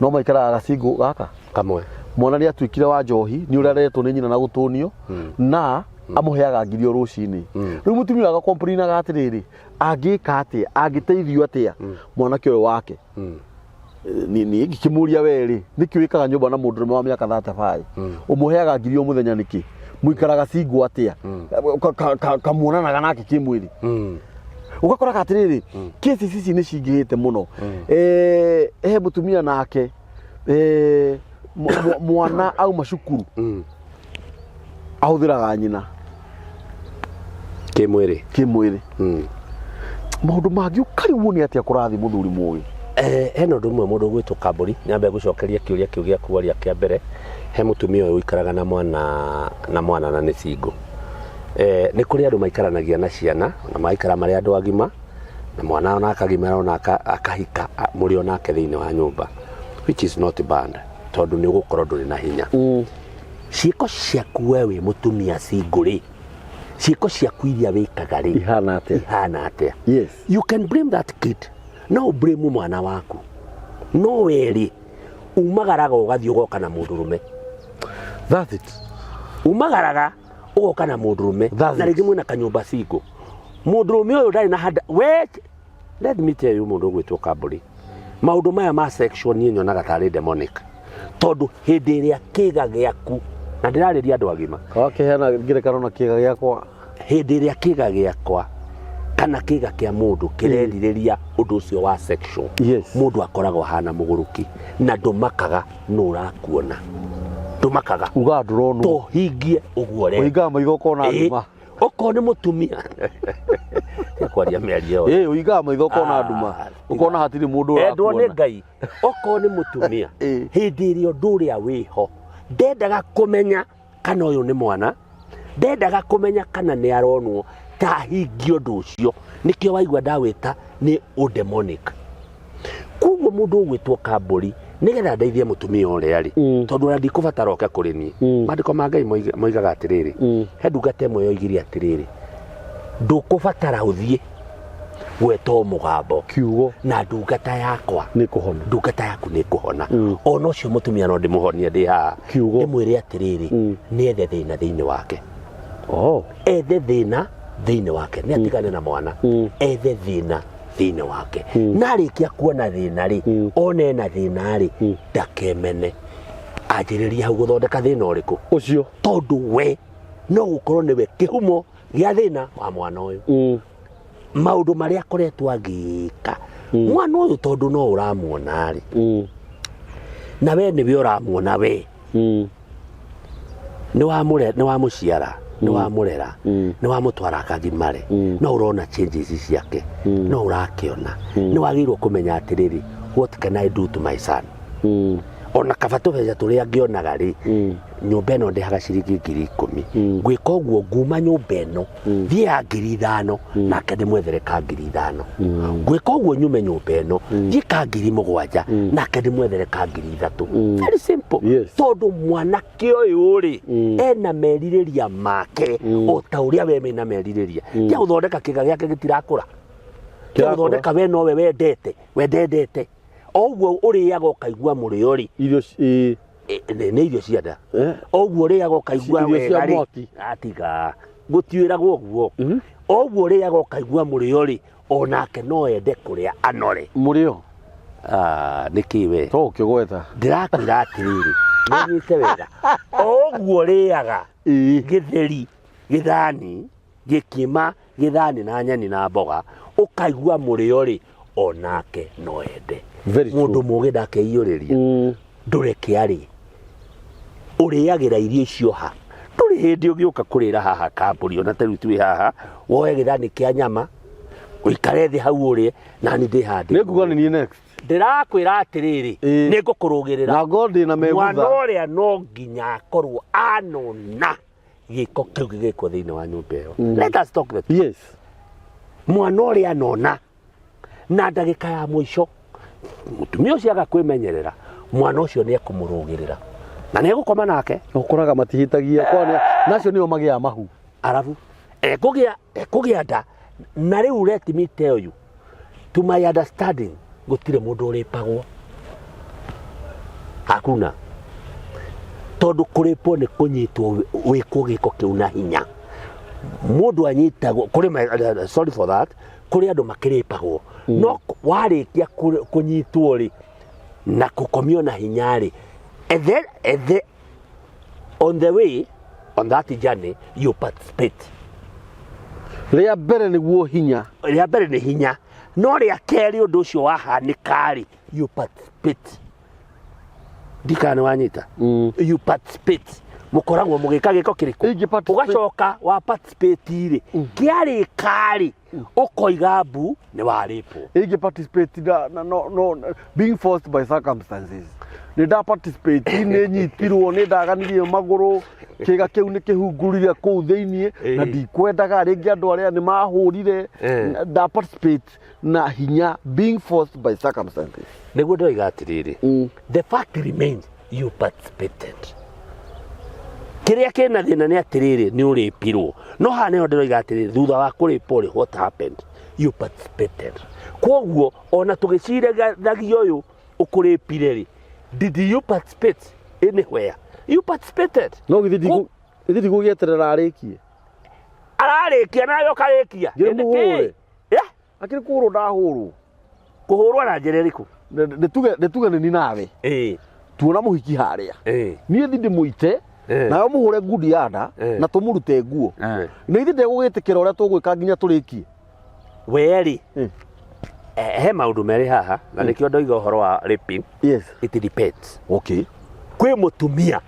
no maikaraga gacingo gaka kamwe. Mwana nĩ atuĩkire wa njohi nĩ ũrĩa areretwo nĩ nyina na gũtũnio na amũheaga ngiri o rũcinĩ. Rĩu mũtumia ũyũ agacomplainaga atĩrĩrĩ, angĩka atĩa, angĩteithio atĩa mwanake ũyũ wake? Ni ngĩkĩmũria, we rĩ, nĩkĩ wĩkaga nyũmba na mũndũrũme wa mĩaka 35, ũmũheaga ngiri o mũthenya nĩkĩ, mũikaraga single atĩa, kamuonanaga nake kĩmwĩrĩ? Ũgakoraga atĩrĩrĩ, kesi ici nĩ cingĩhĩte mũno. He mũtumia nake, mwana auma cukuru ahũthĩraga nyina kĩmwĩrĩ. Kĩmwĩrĩ. Maũndũ mangĩ ũkarigwo nĩ atĩa kũrathiĩ, mũthuri mũgĩ. Hena ũndũ ũmwe mũndũ ũgwĩtwo kambũri. Nyambe gũcokeria kĩũria kĩu gĩaku waria kĩa mbere. He mũtumia ũyũ ũikaraga na mwana na nĩ single. Nĩ kũrĩ andũ maikaranagia na ciana na magaikara marĩ andũ agima. Na mwana ona akagimara ona akahika mũrĩ onake thĩinĩ wa nyũmba, which is not bad, tondũ nĩ ũgũkorwo ndũrĩ na hinya. Ciĩko ciaku we wĩ mũtumia single rĩ, ciĩko ciaku iria wĩkaga rĩ, Ihana atĩa? Ihana atĩa? Yes. You can blame that kid, no blame mwana waku, no werĩ umagaraga ũgathiĩ ũgoka na mũndũrũme. That's it. Umagaraga ũgoka na mũndũrũme. That's Na it. rĩngĩ mwĩna kanyũmba single, mũndũrũme ũyũ ndarĩ na handa we. Let me tell you, mũndũ ũgwĩtwo Kambũri, maũndũ maya ma sexual niĩ nyonaga tarĩ demonic, tondũ hĩndĩ ĩrĩa kĩga gĩaku, na ndĩrarĩria andũ agima. Wakĩheana ngerekano na kĩga gĩakwa. Hĩndĩ ĩrĩa kĩga gĩakwa kana kĩga kĩa mũndũ kĩrerirĩria ũndũ ũcio wa sexual, mũndũ akoragwo ahana mũgũrũki, na ndũmakaga nũ ũrakuona, ndũmakaga. Ugaga ndũronwo. Tũhingie ũguo rĩ. Ũhingaga maitho ũkona nduma. Okorwo nĩ mũtumia. Tiga kwaria mĩario ĩyo. Ĩĩ, ũhingaga maitho ũkona Ah, nduma, ũkona hatirĩ mũndũ endwo nĩ ũrakuona. Ngai, okorwo nĩ mũtumia, hĩndĩ ĩrĩa ũndũ ũrĩa wĩho, ndendaga kũmenya kana ũyũ nĩ mwana, ndendaga kũmenya kana nĩ aronwo, ta ahingie ũndũ ũcio. Nĩkĩo waigua ndawĩta nĩ ũdemonic. Koguo mũndũ ũgwĩtwo Kambũri, nĩgetha ndeithie mũtumia ũrĩa rĩ, tondũ ona ndikũbatara oke kũrĩ niĩ, maandĩko ma Ngai moigaga atĩrĩrĩ, he ndungata ĩmwe yoigire atĩrĩrĩ, ndũkũbatara ũthiĩ gweta o mũgambo, kiugo, na ndungata yakwa nĩ kũhona. Ndungata yaku nĩ kũhona. Ona ũcio mũtumia no ndĩmũhonie ndĩ haha. Kiugo. Ndĩmwĩre atĩrĩrĩ, nĩ ethe thĩna thĩinĩ wake. Oh. Ethe thĩna thĩinĩ wake, nĩ atigane na mwana, ethe thĩna thĩinĩ wake, na arĩkia kuona thĩna rĩ, one ena thĩna rĩ, ndakemene, anjĩrĩrie hau gũthondeka thĩna ũrĩkũ? Ũcio. Tondũ we no gũkorwo nĩwe kĩhumo gĩa thĩna wa mwana ũyũ, maũndũ marĩa akoretwo agĩka mwana ũyũ, tondũ no ũramuona rĩ, na we nĩwe ũramuona, we nĩ wamũciara, nĩ wamũrera, nĩ wamũtwara akagimare, no ũrona changes ciake, no ũrakĩona, nĩ wagĩrĩirwo kũmenya atĩrĩrĩ, what can I do to my son? Ona kaba tũbeca tũrĩa ngĩonaga rĩ, nyũmba ĩno ndĩhaga ciringi 10,000, ngwĩka ũguo, nguma nyũmba ĩno thiĩ ya 5,000, nake ndĩmwethere ka 5,000. Ngwĩka ũguo, nyume nyũmba ĩno thiĩ ka 7,000, nake ndĩmwethere ka 3,000. Very simple. Tondũ mwanake ũyũ rĩ, ena merirĩria make o ta ũrĩa we wĩna merirĩria. Tia gũthondeka kĩga gĩake gĩtirakũra, tia Kĩrakũra. gũthondeka we nowe wendete, we ndendete. O ũguo ũrĩaga ũkaigua mũrĩo rĩ, irio ĩĩ. Nĩ irio cia nda. Eh. O ũguo ũrĩaga ũkaigua Irio cia wega rĩ, mwaki. atiga gũtiwĩragwo ũguo. O ũguo ũrĩaga ũkaigua mũrĩo rĩ, onake no ende kũrĩa anore. Mũrĩo. Ah, nĩ kĩ we? To ũkĩgweta. Ndĩrakwĩra atĩrĩrĩ, nĩnyite wega, o ũguo ũrĩaga gĩtheri, gĩthani gĩkima, gĩthani na nyeni na mboga, ũkaigua mũrĩo rĩ, onake no ende. Very true. Mũndũ mũgĩ ndakeiyũrĩria. Ndũreke arĩ ũrĩagĩra irio icio ha, ndũrĩ hĩndĩ ũgĩũka kũrĩra haha kambũri, ona ta rĩu twĩ haha, woe gĩthani kĩa nyama ũikare thĩ hau ũrĩe nani ndĩ haha. Nĩ nguga nĩ niĩ next. Ndĩrakwĩra atĩrĩrĩ, nĩ ngũkũrũgĩrĩra. Na ngorwo ndĩ na mwana megutha. Ũrĩa no nginya akorwo anona gĩko kĩu gĩgĩkwo thĩinĩ wa nyũmba ĩyo. Let us talk the truth. Mwana ũrĩa anona na ndagĩka ya mũico mũtumia ũcio aga kwĩmenyerera, mwana ũcio nĩ ekũmũrũgĩrĩra na nĩ egũkoma nake. Ũkoraga matihĩtagia kwa nacio nĩo magĩaga mahu. Arabu ekũgĩa nda, na rĩu let me tell you, to my understanding, gũtirĩ mũndũ ũrĩpagwo, hakuna, tondũ kũrĩpwo nĩ kũnyitwo wĩkwo gĩko kĩu na hinya. Mũndũ anyitagwo kũrĩ sorry for that, kũrĩ andũ makĩrĩpagwo, no warĩkia kũnyitwo rĩ na kũkomio na hinya rĩ, and then on the way, on that journey, you participate. Rĩa mbere nĩguo hinya. Rĩa mbere nĩ hinya, no rĩa kerĩ ũndũ ũcio wahanĩka rĩ, you participate. Ndikana nĩ wanyita? You participate, mũkoragwo mũgĩka gĩko kĩrĩkũ? Ingĩ participate. Ũgacoka wa participate rĩ, kĩarĩka rĩ, ũkoiga mbu nĩ warĩpwo. Ingĩ participate na no, no being forced by circumstances. Nĩ nda participate, nĩ nyitirwo, nĩ ndaganirie magũrũ, kĩga kĩu nĩ kĩhungurire kũu thĩiniĩ na ndikwendaga rĩngĩ, andũ arĩa nĩ mahũrire. Nda participate na hinya, being forced by circumstances. Nĩguo ndoiga atĩrĩrĩ, the fact remains you participated. Kĩrĩa kĩna thĩna nĩ atĩrĩrĩ, nĩ ũrĩpirwo, no haha nĩho ndĩroiga atĩrĩrĩ, thutha wa kũrĩpwo rĩ, what happened? You participated. Koguo ona tũgĩcirathagia ũyũ ũkũrĩpire rĩ, did you participate anywhere? You participated. No githĩ ndigũgĩeterera arĩkie? Ararĩkia nawe ũkarĩkia. Ngĩmũhũre. Ĩ nĩkĩ? Akĩrĩ kũhũrwo ndahũrwo. Kũhũrwo na njĩra ĩrĩkũ? Nĩtuge nĩ ni nawe tuona mũhiki harĩa, niĩ thi ndĩmũite, nawe mũhũre ngundi ya nda na tũmũrute nguo, na ithe ndegũgĩtĩkĩra ũrĩa tũgwĩka nginya tũrĩkie. Werĩ, he maũndũ merĩ haha na nĩkĩo ndoiga ũhoro wa raping. It depends. Kwĩ mũtumia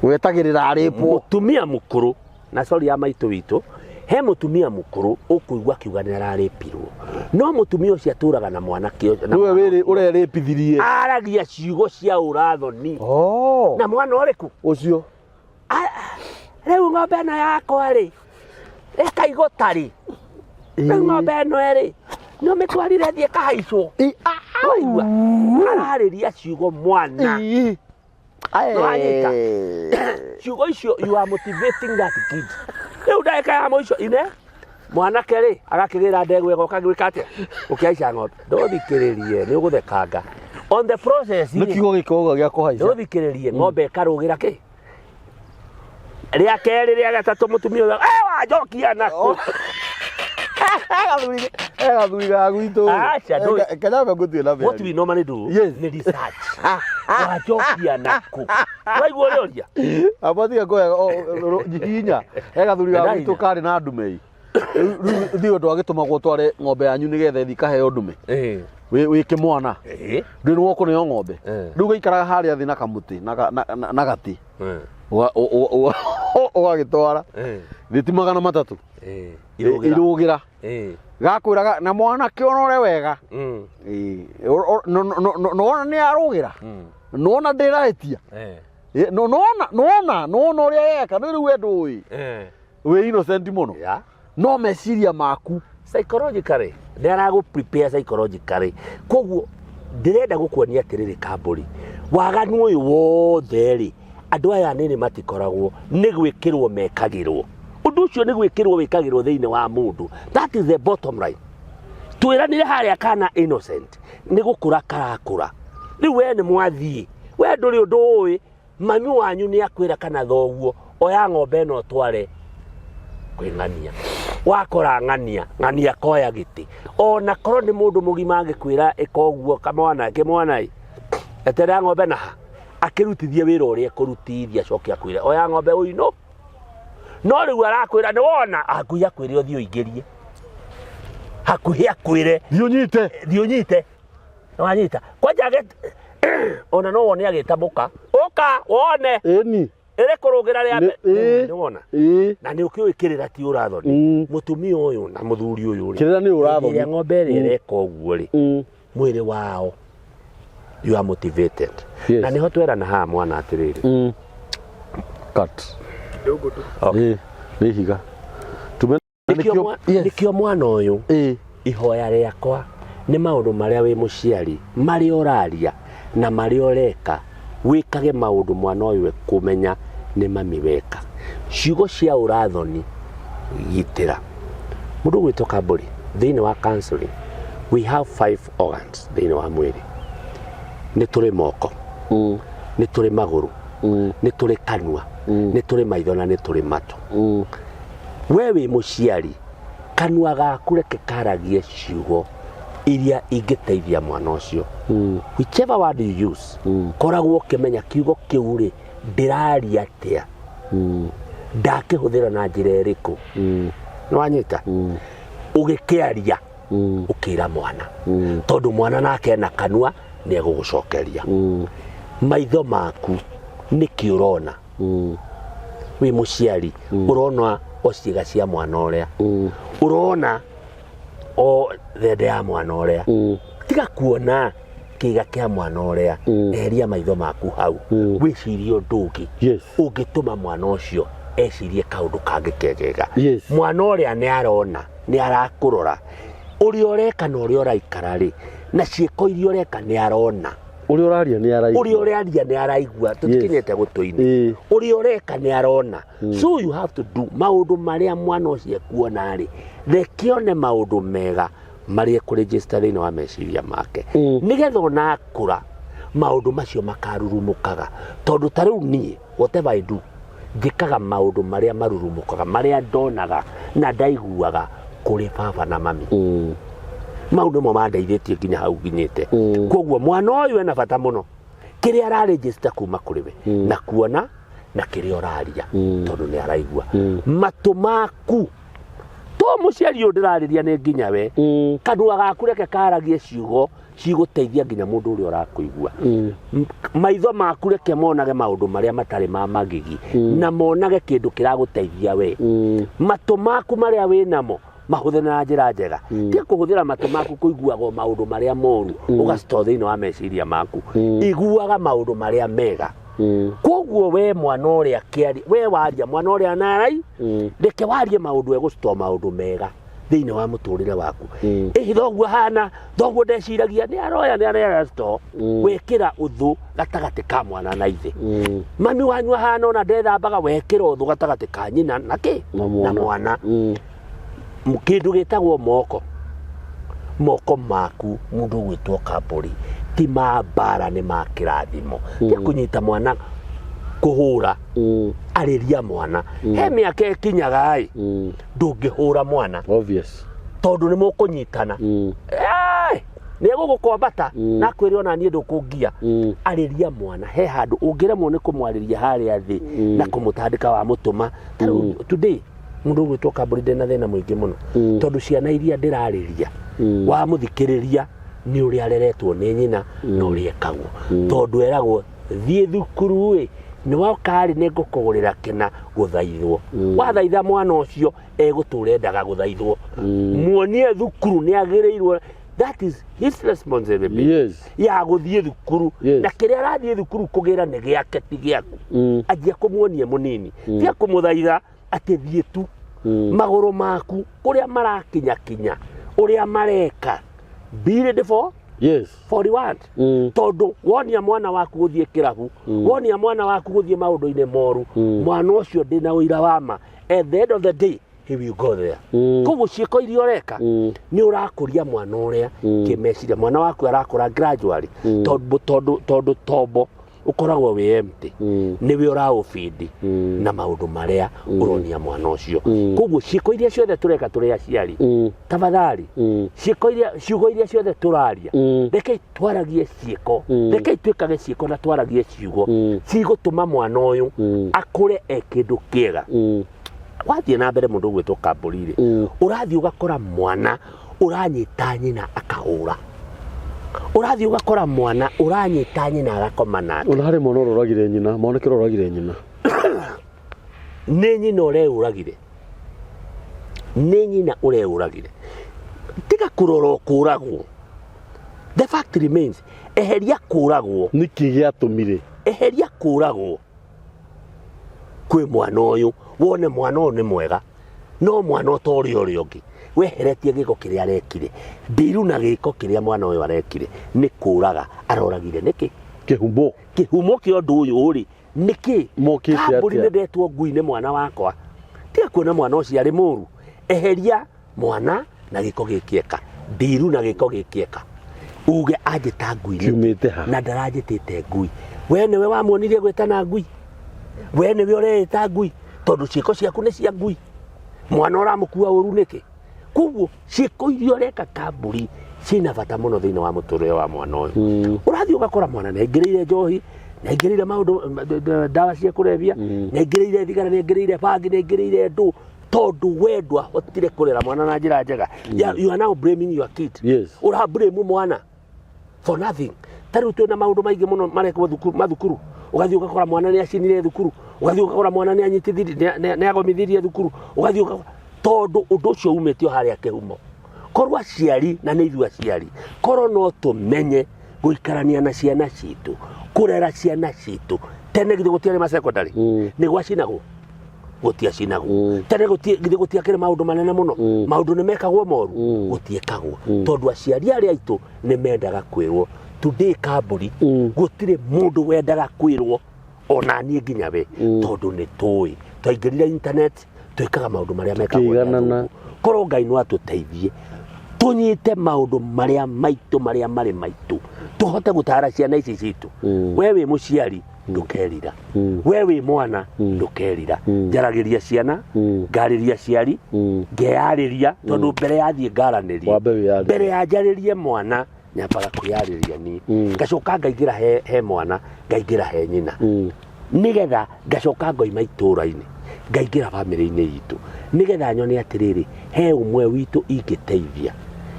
Wetagĩrĩra arĩpwo. Mũtumia mũkũrũ, na sorry ya maitũ witũ, he mũtumia mũkũrũ ũkũigua akiuga nĩ ararĩpirwo, no mũtumia ũcio atũraga na mwanake ũcio- na Nĩwe mwana wĩrĩ ũcio. ũrerĩpithirie. Aragia ciugo cia ũrathoni na mwana ũrĩkũ? Ũcio. Rĩu ng'ombe ĩno yakwa rĩ, ĩkaigũta rĩ, rĩu ng'ombe ĩno rĩ, nĩ ũmĩtwarire thiĩ kahaicwo. Waigua ararĩria ciugo mwana. Nĩwanyita? Ciugo icio, you are motivating that kid. Rĩu ndagĩka ya mũico ine mwanake rĩ, agakĩgĩra ndegwa, ĩgoka gwĩka atĩa? Ũkĩhaica ng'ombe. Ndũthikĩrĩrie, nĩ ũgũthekanga on the process. Nĩ Rĩ, kiugo gĩkoragwo gĩa kũhaica. Ndũthikĩrĩrie, ng'ombe ĩkarũgĩra kĩ rĩa kerĩ, rĩa gatatũ, mũtumia ũyũ, "Eh, wanjokia nakũ?" Gathuri ga gwitũ. Aca, Kanyambe ngũtue na What we normally do nĩ research. Wanjokia nakũ? Waigua ũrĩa ũria? Amba tiga kũhe hinya. He gathuri ga Ndenda gwitũ hinya. karĩ na ndume. Rĩu thiĩ ũndũ agĩtũmagwo tware ng'ombe yanyu nĩgetha ĩthiĩ kaheo ndume. Wĩ kĩmwana. Ndũĩ nĩ wokũneo ng'ombe. Rĩu gaikaraga harĩa thĩ na kamũtĩ na gatĩ. Ũgagĩtwara. Thĩ 300. Irũgĩra. Irũgĩra. Gakwĩraga na mwanake ũrore wega. Ĩĩ. Nĩwona nĩ arũgĩra. Nĩwona ndĩrahĩtia. Ĩ, nĩwona ũrĩa yeka nĩ rĩu we ndũĩ. Wĩ innocent mũno. No meciria maku. Psychologically nĩ aragũ prepare psychologically. Koguo ndĩrenda gũkuonia atĩrĩrĩ, kambũri waganu ũyũ wothe rĩ, andũ aya anini matikoragwo nĩ gwĩkĩrwo mekagĩrwo ũndũ ũcio, nĩ gwĩkĩrwo wĩkagĩrwo thĩinĩ wa mũndũ. That is the bottom line. Twĩranire harĩa kana innocent nĩ gũkũra karakũra. Rĩu we nĩ mwathiĩ, we ndũrĩ ũndũ ũĩ, mami wanyu nĩ akwĩra kana thoguo, oya ng'ombe ĩno ũtware kwĩ ng'ania. Wakora ng'ania, ng'ania koya gĩtĩ, ona korwo nĩ mũndũ mũgima angĩkwĩra ĩka ũguo, kamwana kĩmwana ĩ, eterera ng'ombe na ha akĩrutithie wĩra ũrĩa ekũrutithia, acoke akwĩre oya ng'ombe ũino. No rĩu arakwĩra nĩ wona hakuhĩ akwĩre ũthiĩ ũingĩrie, hakuhĩ akwĩre Thiĩ ũnyite. Thiĩ ũnyite. Wanyita kwanja ona no wone agĩta mũka, ũka wone. Ĩni. Ĩrĩ kũrũgĩra rĩa mbere. Nĩ wona Ĩĩ. na nĩ ũkĩũĩ kĩrĩra ti ũrathoni. Mũtumia ũyũ na mũthuri ũyũ rĩ, Kĩrĩra nĩ ũrathoni. Hĩndĩ ĩrĩa ng'ombe ĩrĩa ĩreka ũguo rĩ, mwĩrĩ wao, you are motivated. Na nĩho twerana haha mwana atĩrĩrĩ, Cut. Okay. Ĩĩ, nĩ ihiga. Tume Nĩkĩo nĩkĩo mwana ũyũ, ihoya rĩakwa nĩ maũndũ marĩa wĩ mũciari, marĩa ũraria na marĩa ũreka, wĩkage maũndũ mwana ũyũ ekũmenya nĩ mami weka. Ciugo cia ũrathoni gitĩra mũndũ gwĩtwo kambũri. Thĩinĩ wa counseling we have five organs thĩinĩ wa mwĩrĩ. Nĩ tũrĩ moko, nĩ tũrĩ magũrũ, nĩ tũrĩ kanua, nĩ tũrĩ maitho na nĩ tũrĩ matũ. We wĩ mũciari, kanua gaku reke karagie ciugo iria ingĩteithia mwana ũcio. Whichever word you use, koragwo ũkĩmenya kiugo kĩu rĩ, ndĩraria atĩa, ndakĩhũthĩra na njĩra ĩrĩkũ. Nĩwanyita? Ũgĩkĩaria, ũkĩra mwana, tondũ mwana nake ena kanua, nĩ egũgũcokeria. Maitho maku nĩkĩ ũrona? Wĩ mũciari, ũrona o ciĩga cia mwana ũrĩa, ũrona o thende ya mwana ũrĩa. Tiga kuona. Kĩga kĩa mwana ũrĩa, eheria maitho maku hau, wĩcirie ũndũ ũngĩ ũngĩtũma mwana ũcio ecirie kaũndũ kangĩ kegega. Mwana ũrĩa nĩ arona, nĩ arakũrora ũrĩa ũreka na ũrĩa ũraikara rĩ, na ciĩko iria ũreka nĩ arona. Ũrĩa ũraria nĩ araigua. Ũrĩa ũraria nĩ araigua, tũtikinyĩte gũtũ-inĩ. Ũrĩa ũreka nĩ arona. So you have to do maũndũ marĩa mwana ũcio ekuona rĩ, reke one maũndũ mega marĩa ekũregister thĩinĩ wa meciria make, nĩgetha ona akũra maũndũ macio makarurumũkaga. Tondũ ta rĩu niĩ, whatever I do, njĩkaga maũndũ marĩa marurumũkaga, marĩa ndonaga na ndaiguaga kũrĩ baba na mami. Mau nĩmo mandeithĩtie nginya hau nginyĩte. Koguo mwana ũyũ ena bata mũno kĩrĩa araregister kuma kũrĩ we, na kuona na kĩrĩa ũraria, tondũ nĩ araigua. Matũ maku, to mũciari ũyũ ndĩrarĩria, nĩ nginya we. Kanua gaku reke karagie ciugo cigũteithia nginya mũndũ ũrĩa ũrakũigua. Maitho maku reke monage maũndũ marĩa matarĩ ma magigi, na monage kĩndũ kĩragũteithia we. Matũ maku marĩa wĩ namo mahũthĩre na njĩra njega. Tiga kũhũthĩra matũ maku kũiguaga o maũndũ marĩa moru, ũgacitoo thĩinĩ wa meciria maku. Iguaga maũndũ marĩa mega. Koguo we mwana ũrĩa kĩari, we waria mwana ũrĩa narai, reke warie maũndũ egũcitoo maũndũ mega thĩinĩ wa mũtũrĩre waku. Ĩhi thoguo hana thoguo ndeciragia nĩ aroya nĩ aroya citoo, wekĩra ũthũ gatagatĩ ka mwana na ithe. Mami wanyu ahana ona ndethambaga, wekĩra ũthũ gatagatĩ ka nyina na kĩ? Na na mwana. Mwana. Kĩndũ gĩtagwo moko, moko maku, mũndũ ũgwĩtwo kambũri, ti ma mbara, nĩ ma kĩrathimo. Tia kũnyita mwana kũhũra. Arĩria mwana. He mĩaka ĩkinyaga ĩ, ndũngĩhũra mwana. Obvious. Tondũ nĩ mũkũnyitana. Nĩ egũgũkwambata na akwĩre ona niĩ ndũkũngia. Arĩria mwana. He handũ ũngĩremwo nĩ kũmwarĩria harĩa thĩ na kũmũtandĩka wamũtũma. Ta rĩu today, mũndũ ũgwĩtwo kambũri, ndĩ na thĩna mũingĩ mũno, tondũ ciana iria ndĩrarĩria, wamũthikĩrĩria nĩ ũrĩa areretwo nĩ nyina na ũrĩa ekagwo, tondũ eragwo thiĩ thukuru ĩ, nĩ woka rĩ, nĩ ngũkũgũrĩra kĩna. Gũthaithwo, wathaitha mwana ũcio egũtũra endaga gũthaithwo. Muonie thukuru nĩ agĩrĩirwo, that is his responsibility ya gũthiĩ thukuru. Na kĩrĩa arathiĩ thukuru kũgĩra nĩ gĩake, ti gĩaku. Anjia kũmuonia mũnini, tia kũmũthaitha atĩ thiĩ tu. Magũrũ maku kũrĩa marakinya kinya, ũrĩa mareka, be ready for reward. Tondũ wonia mwana waku gũthiĩ kĩrabu, wonia mwana waku gũthiĩ maũndũ-inĩ moru, mwana ũcio ndĩna ũira wa ma, at the end of the day he will go there. Koguo ciĩko iria ũreka, nĩ ũrakũria mwana ũrĩa kĩmeciria. Mwana waku arakũra gradually, tondũ tombo ũkoragwo wĩ empty, nĩwe ũraũbindi na maũndũ marĩa ũronia mwana ũcio. Koguo ciĩko iria ciothe tũreka tũrĩ aciari, tafadhali, ciĩko iria, ciugo iria ciothe tũraria, rekei twaragie ciĩko, rekei twĩkage ciĩko na twaragie ciugo cigũtũma mwana ũyũ akũre e kĩndũ kĩega. Wathiĩ na mbere, mũndũ ũgwĩtwo kambũri rĩ, ũrathiĩ ũgakora mwana ũranyita nyina akahũra, ũrathiĩ ũgakora mwana ũranyita nyina agakoma nake. Ona harĩ mwana ũroragire nyina, mwanake ũroragire nyina. Nĩ nyina ũreũragire, nĩ nyina ũreũragire. Tiga kũrora kũragwo, the fact remains, eheria kũragwo. Nĩkĩ gĩatũmire? Eheria kũragwo kwĩ mwana ũyũ, wone mwana ũyũ nĩ mwega, no mwana ũta ũrĩa ũngĩ weheretie gĩko kĩrĩa arekire. Ndiru na gĩko kĩrĩa mwana ũyũ arekire nĩ kũraga aroragire nĩkĩ? Kĩhumo. Kĩhumo kĩa ũndũ ũyũ rĩ, nĩkĩ? Mokĩte Kambũri, atĩa? nĩ ndetwo ngui nĩ mwana wakwa. Tiga kuona mwana ũcio arĩ mũru, eheria mwana na gĩko gĩkĩ eka, ndiru na gĩko gĩkĩ eka, uge anjĩta ngui nĩkĩ? Kiumĩte ha? Na ndaranjĩtĩte ngui. We nĩwe wamuonirie gwĩtana ngui, we nĩwe ũreĩta ngui, tondũ ciĩko ciaku nĩ cia ngui. Mwana ũramũkua ũru nĩkĩ? Koguo ciĩko iria ũreka kambũri ciĩna bata mũno thĩinĩ wa mũtũrĩre wa mwana ũyũ. Ũrathiĩ ũgakora mwana nĩ aingĩrĩire njohi, nĩ aingĩrĩire maũndũ, ndawa cia kũrebia, nĩ aingĩrĩire thigara, nĩ aingĩrĩire bangi, nĩ aingĩrĩire ndũ, tondũ we ndwahotire kũrera mwana na njĩra njega. You are now blaming your kid. Ũra blame mwana for nothing. Ta rĩu twĩna maũndũ maingĩ mũno marekwo thukuru, mathukuru. Ũgathiĩ ũgakora mwana nĩ acinire thukuru, ũgathiĩ ũgakora mwana nĩ anyitithirie, nĩ agomithirie thukuru, ũgathiĩ ũgakora tondũ ũndũ ũcio umĩte o harĩa kĩhumo. Korwo aciari, na nĩ ithuĩ aciari, korwo no tũmenye Gũikarania na ciana citũ, kũrera ciana citũ. Tene githĩ gũtiarĩ ma secondary? Nĩ gwacinagwo? Gũtiacinagwo. Tene githĩ gũtiakĩrĩ maũndũ manene mũno? Maũndũ nĩ mekagwo moru? Gũtiĩkagwo, tondũ aciari arĩa aitũ nĩ mendaga kwĩrwo. Today kambũri gũtirĩ mũndũ wendaga kwĩrwo, ona niĩ nginya we, tondũ nĩ tũĩ twaingĩrire internet, twĩkaga maũndũ marĩa mekagwo nĩ Tũkĩiganana. athũngũ. Korwo Ngai no atũteithie tũnyite maũndũ marĩa maitũ, marĩa marĩ maitũ, tũhote gũtara ciana ici citũ. We wĩ mũciari, ndũkerira. We wĩ mwana, ndũkerira. Njaragĩria ciana, ngarĩria aciari, ngeyarĩria, tondũ mbere yathiĩ ngaranĩria. Wambe wĩyarĩrie. Mbere ya njarĩrie mwana, nyambaga kwĩyarĩria niĩ, ngacoka ngaingĩra he mwana, ngaingĩra he nyina, nigetha ngacoka ngoima itũra-inĩ, ngaingĩra bamĩrĩ-inĩ itũ, nigetha nyone atĩrĩrĩ, he ũmwe witũ ingĩteithia,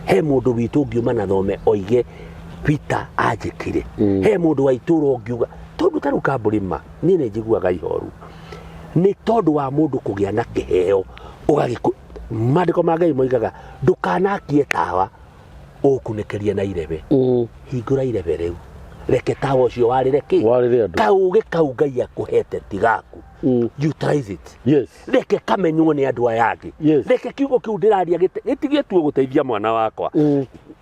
he mũndũ witũ ũngiuma na thome oige Peter anjĩkire, he mũndũ wa itũra ũngiuga. Tondũ ta rĩu kambũrĩma, niĩ nĩ njiguaga ihoru nĩ tondũ wa mũndũ kũgĩa na kĩheo ũgagĩkũ. Maandĩko ma Ngai moigaga ndũkanakie tawa ũkunĩkĩrie na irebe. Hingũra irebe rĩu, reke tawa ũcio warĩre kĩ? Warĩre andũ. Kaũgĩ kau Ngai akũhete ti gaku. Utilize it. Reke kamenywo nĩ andũ aya angĩ. Reke kiugo kĩu ndĩraria gĩtige tuo gũteithia mwana wakwa,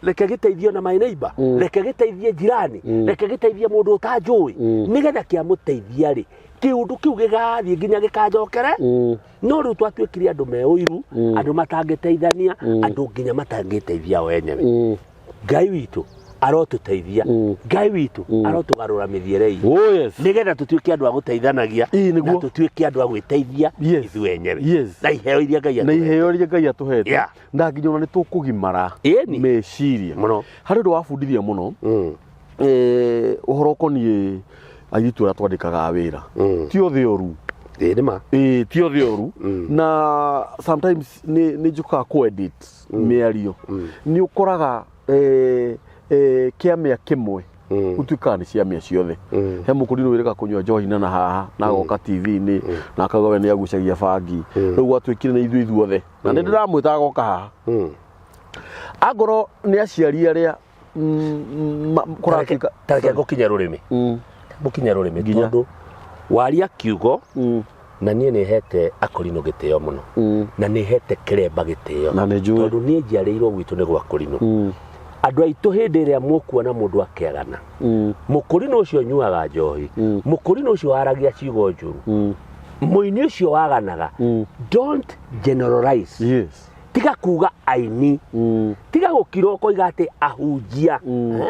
reke gĩteithie ona my neighbor, reke gĩteithie jirani, reke gĩteithie mũndũ ũtanjũĩ, nĩgetha kĩamũteithia rĩ, kĩũndũ kĩu gĩgathiĩ nginya gĩkanjokere. No rĩu twatuĩkire andũ me ũiru, andũ matangĩteithania, andũ nginya matangĩteithia o enyewe. Ngai witũ arotũteithia. Ngai witũ arotũgarũra mĩthiĩre itũ, Oh yes. nĩgetha tũtuĩke andũ a gũteithanagia Ĩĩ, nĩguo. na tũtuĩke andũ a gwĩteithia ithuĩ enyewe na iheo iria Ngai na atũhete. Iheo iria Ngai atũhete. Na nginya ona nĩ tũkũgimara Ĩni. meciria Mũno. Harĩ ũndũ wabundithia mũno, ũhoro ũkoniĩ airĩtu arĩa twandĩkaga wĩra. Ti othe oru. Ĩĩ, nĩ ma. Ĩĩ, ti othe oru. Na sometimes nĩ njũkaga kũ edit mĩario, nĩ ũkoraga kĩamĩa kĩmwe gũtuĩkaga nĩ ciamĩa ciothe. He mũkũrinũ wĩrĩga kũnyua njohi na haha na agoka TV-inĩ na akauga we nĩ agucagia bangi. Rĩu gwatuĩkire nĩ ithuĩ ithuothe, na nĩ ndĩramwĩta agoka haha. Angorwo nĩ aciari arĩa kũratuĩka Tareke ngũkinye rũrĩmĩ. Ngũkinye rũrĩmĩ. Nginya. Tondũ waria kiugo, na niĩ nĩ hete akũrinũ gĩtĩo mũno, na nĩ hete kĩremba gĩtĩo. Na nĩ njũĩ. Tondũ niĩ njiarĩirwo gwitũ nĩ gwa kũrinũ. Andũ aitũ, hĩndĩ ĩrĩa mũkuona mũndũ akĩagana, mũkũrinũ ũcio ũnyuaga njohi, mũkũrinũ ũcio waragia ciugo njũru, mũini ũcio waganaga, don't generalize. Tiga kuga aini, tiga gũkira ũkoiga atĩ ahunjia.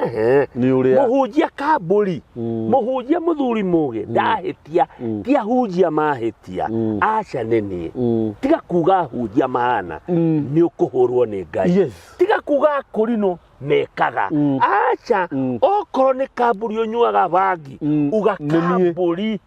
Ehe. Nĩ ũrĩa. Mũhunjia kambũri, mũhunjia mũthuri mũgĩ ndahĩtia, ti ahunjia mahĩtia, aca nĩ niĩ. Tiga kuga ahunjia mahana, nĩ ũkũhũrwo nĩ Ngai. Tiga kuga akũrinũ mekaga, aca. Okorwo nĩ kambũri ũnyuaga bangi, uga Nĩ niĩ. kambũri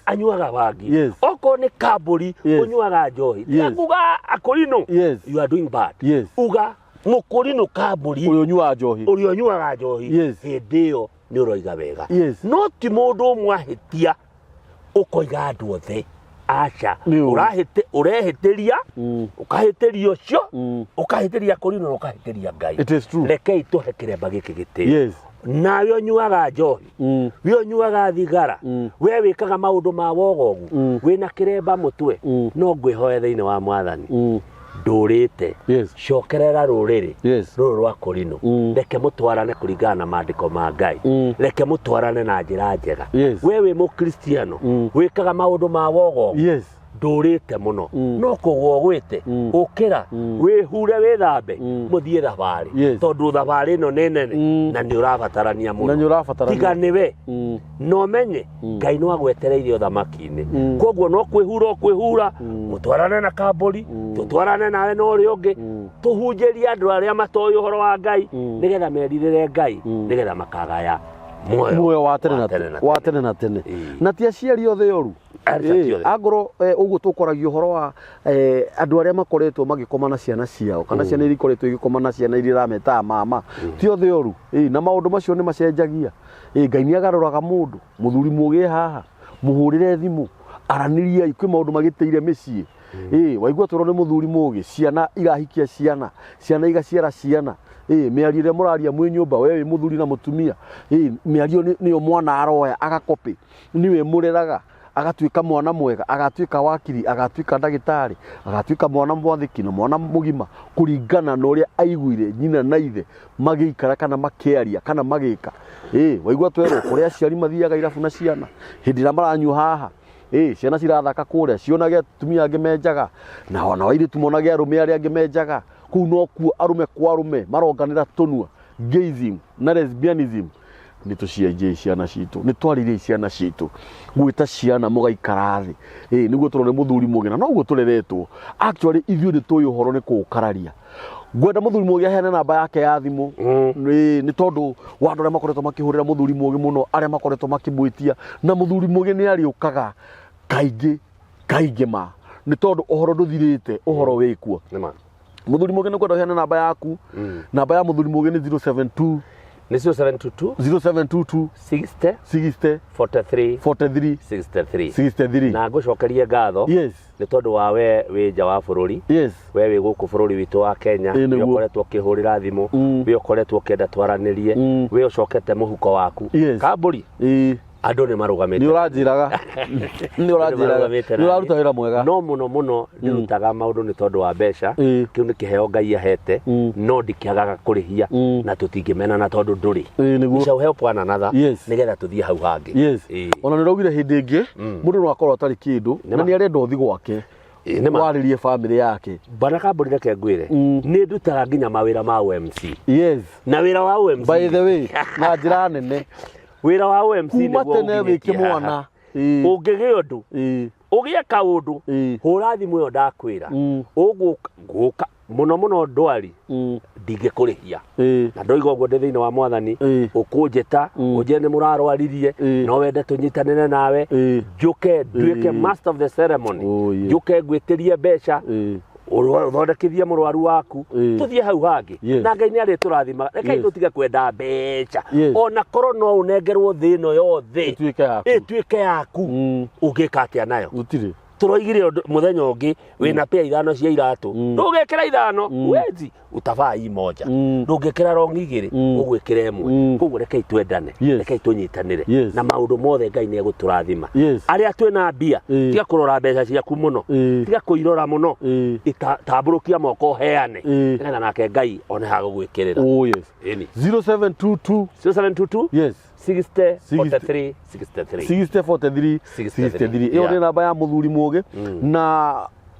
anyuaga bangi. Okorwo nĩ kambũri ũnyuaga njohi, tiga kuga akũrinũ. You are doing bad. Uga mũkũrinũ kambũri ũrĩa ũnyuaga njohi. Ũrĩa ũnyuaga njohi. Hĩndĩ ĩyo nĩ ũroiga wega. No ti mũndũ ũmwe ahĩtia ũkoiga andũ othe, aca. Nĩ ũru. Ũrehĩtĩria, ũkahĩtĩria ũcio, ũkahĩtĩria kũrinũ na ũkahĩtĩria Ngai. It is true. Rekei tũhe kĩremba gĩkĩ gĩtĩo. Nawe ũnyuaga njohi, we ũnyuaga thigara, we wĩkaga maũndũ ma wogogu, wĩna kĩremba mũtwe, no ngwĩhoe thĩinĩ wa Mwathani, ndũrĩte, cokerera rũrĩrĩ rũrũ rwa kũrinũ. Reke mũtwarane kũringana na maandĩko ma Ngai. Reke mũtwarane na njĩra njega. We wĩ mũkristiano, wĩkaga maũndũ ma wogogu, ndũrĩte mũno, no kũgwa ũgwĩte, ũkĩra, wĩhure, wĩthambe, mũthiĩ thabarĩ, tondũ thabarĩ ĩno nĩ nene na nĩ ũrabatarania mũno. Na nĩ ũrabatarania. Tiga nĩwe, na ũmenye Ngai no agwetereire ũthamaki-inĩ. Koguo no kwĩhura ũkwĩhura, mũtwarane na kambũri, tũtwarane nawe na ũrĩa ũngĩ, tũhunjĩrie andũ arĩa matoĩ ũhoro wa Ngai, nĩgetha merirĩre Ngai, nĩgetha makagaya muoyo Muoyo wa tene na tene na wa tene na tene. Ĩĩ. Na ti aciari othe oru. Aca, ti othe. Angorwo ũguo tũkoragia ũhoro wa andũ arĩa makoretwo magĩkoma na ciana ciao, kana ciana iria ikoretwo igĩkoma na ciana iria irametaga mama, ti othe oru. Ĩĩ, na maũndũ macio nĩ macenjagia. Ĩĩ, Ngai nĩ agarũraga mũndũ. Mũthuri mũgĩ haha, mũhũrĩre thimũ, aranĩriai, kwĩ maũndũ magĩtĩire mĩciĩ. Ĩĩ, waigua tũrwo nĩ mũthuri mũgĩ, ciana irahikia ciana, ciana igaciara ciana. Ĩĩ, mĩario ĩrĩa mũraria mwĩ nyũmba, we wĩ mũthuri na mũtumia, ĩĩ, mĩario nĩyo mwana aroya agakopĩ, nĩwe mũreraga agatuĩka mwana mwega, agatuĩka wakiri, agatuĩka ndagĩtarĩ, agatuĩka mwana mwathĩki na mwana mũgima, kũringana na ũrĩa aiguire nyina na ithe magĩikara kana makĩaria kana magĩka. Ĩĩ, waigua twerwo kũrĩa aciari mathiaga irabu na ciana hĩndĩ ĩrĩa maranyua haha, ĩĩ, ciana cirathaka kũrĩa, cionage atumia angĩ menjaga, na ona airĩtu monage arũme arĩa angĩ menjaga. Kũu nokuo arũme kwa arũme maronganĩra tũnua. Gayism na lesbianism. Nĩ tũcienjei ciana citũ, nĩ twarĩriei ciana citũ, gwĩta ciana mũgaikara thĩ, ĩĩ, nĩguo tũrore mũthuri mũgĩ, na noguo tũreretwo. Actually ithuĩ nĩ tũĩ ũhoro nĩ kũũkararia. Ngwenda mũthuri mũgĩ aheane namba yake ya thimũ, nĩ tondũ wa andũ arĩa makoretwo makĩhũrĩra mũthuri mũgĩ mũno, arĩa makoretwo makĩmwĩtia, na mũthuri mũgĩ nĩ arĩũkaga kaingĩ kaingĩ ma, nĩ tondũ ũhoro ndũthirĩte, ũhoro wĩkuo. Nĩ ma. Mũthuri mũgĩ nĩ kwenda ũheane namba yaku. Namba ya mũthuri mũgĩ nĩ 072 Nĩ 0722 0722 60 60 43 43 63. 63. Na ngũcokerie ngatho Yes. nĩ tondũ wa we wĩ nja wa bũrũri. Yes. We wĩ gũkũ bũrũri witũ wa Kenya, Ĩĩ, wĩ nĩguo. ũkoretwo ũkĩhũrĩra thimũ, wĩ ũkoretwo ũkĩenda twaranĩrie, wĩ ũcokete mũhuko waku. Yes. Kambũri, Ĩĩ. andũ nĩ marũgamĩte. Nĩ ũranjĩraga. Nĩ ũranjĩraga. Nĩ Nĩ ũraruta wĩra mwega. No mũno mũno ndirutaga maũndũ nĩ tondũ wa mbeca. Ĩĩ. Kĩu nĩ kĩheo Ngai ahete, no ndikĩagaga kũrĩhia, na tũtingĩmenana tondũ ndũrĩ. Ĩĩ, nĩguo. We shall help one another, Yes. nĩgetha tũthiĩ hau hangĩ. Yes. Ĩĩ. Ona nĩ ũraugire hĩndĩ ĩngĩ mũndũ no akorwo atarĩ kĩndũ na ma. nĩ arenda ũthi gwake. Ĩĩ, nĩ ma. Warĩrie famĩlĩ yake. Bwana Kambũri, reke ngwĩre, nĩ ndutaga nginya mawĩra ma OMC. Yes. Na wĩra wa OMC, By the way, na njĩra nene. Wĩra wa OMC Kuma nĩguo tene wĩ ũnginyĩtie kĩmwana. haha. Ĩĩ. Ũngĩgĩa ũndũ, Ĩĩ. ũgĩe kaũndũ, Ĩĩ. hũra thimũ ĩyo ndakwĩra, ũgũka ngũka mũno mũno ndwari, ndingĩkũrĩhia. Ĩĩ. Na ndoiga ũguo ndĩ thĩinĩ wa mwathani. Ĩĩ. Ũkũnjĩta ũnjĩre nĩ mũrarwaririe, no wende tũnyitanĩre nawe, Ĩĩ. njũke nduĩke Ĩĩ. master of the ceremony, Oh, yeah. njũke ngwĩtĩrie mbeca, Ĩĩ. ũthondekithie mũrwaru waku, Ĩĩ. tũthiĩ hau hangĩ. Yes. Na Ngai nĩ arĩtũrathimaga. Rekei Yes. tũtige kwenda mbeca. Yes. Ona korwo no ũnengerwo thĩ ĩno yothe Ĩtuĩke yaku. ĩtuĩke yaku, ũngĩka atĩa nayo? Gũtirĩ. Tũroigire ũndũ mũthenya ũngĩ, wĩna pĩa 5 cia iratũ, ndũgĩkĩra 5, wezi utavaa hii moja, ndũngĩkĩra rongi 2, ũgwĩkĩra 1. Koguo rekei twendane, Yes. rekei tũnyitanĩre, Yes. na maũndũ mothe Ngai nĩ egũtũrathima. Yes. Arĩa twĩna mbia, Ĩĩ. tiga kũrora mbeca ciaku mũno, Ĩĩ. tiga kũirora mũno, Ĩĩ. Tambũrũkia moko ũheane, Ĩĩ. nĩgetha nake Ngai one ha gũgwĩkĩrĩra. Oh yes. Ĩni. 0722 0722 Yes. 60 43 63. 60 43 63. 63. Ĩyo Yeah. nĩ namba ya mũthuri mũgĩ, na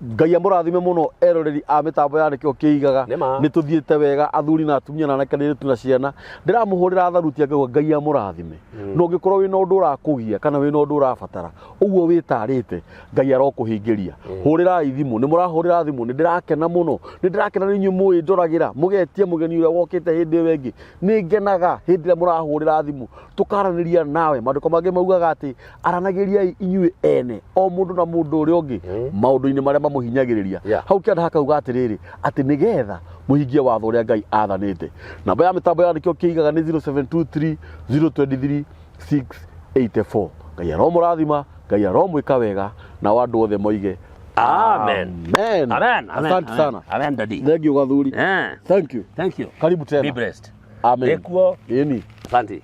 Ngai amũrathime mũno eroreri a mĩtambo ya nĩkĩo kĩigaga. Nĩ ma. Nĩ tũthiĩte wega, athuri na atumia na anake na airĩtu na ciana. Ndĩramũhũrĩra tharuti akauga Ngai amũrathime, na ũngĩkorwo wĩna ũndũ ũrakũgia kana wĩna ũndũ ũrabatara ũguo wĩtarĩte, Ngai arokũhingĩria. Hũrĩrai thimũ, nĩ mũrahũrĩra thimũ, nĩ ndĩrakena mũno, nĩ ndĩrakena nĩ inyuĩ mũĩ ndoragĩra mũgetia mũgeni ũrĩa wokĩte hĩndĩ ĩyo ĩngĩ. Nĩ ngenaga hĩndĩ ĩrĩa mũrahũrĩra thimũ tũkaranĩria nawe. Maandĩko mangĩ maugaga atĩ aranagĩriai inyuĩ ene o mũndũ na mũndũ ũrĩa ũngĩ maũndũ-inĩ marĩa mamũhinyagĩrĩria. Yeah. Hau kĩanda hakauga atĩrĩrĩ, atĩ nĩgetha mũhingie watho ũrĩa Ngai athanĩte. Namba ya mĩtambo ya nĩkĩo kĩigaga nĩ 0723 023 684. Ngai aromũrathima, Ngai aromwĩka wega, nao andũ othe moige Amen. Amen. Amen. Amen. Asante Amen. sana. Amen, Daddy. Thank you, Gathuri. Eh. Thank you. Thank you. Karibu tena. Be blessed. Amen. Ĩkuo. Ĩni. Asante.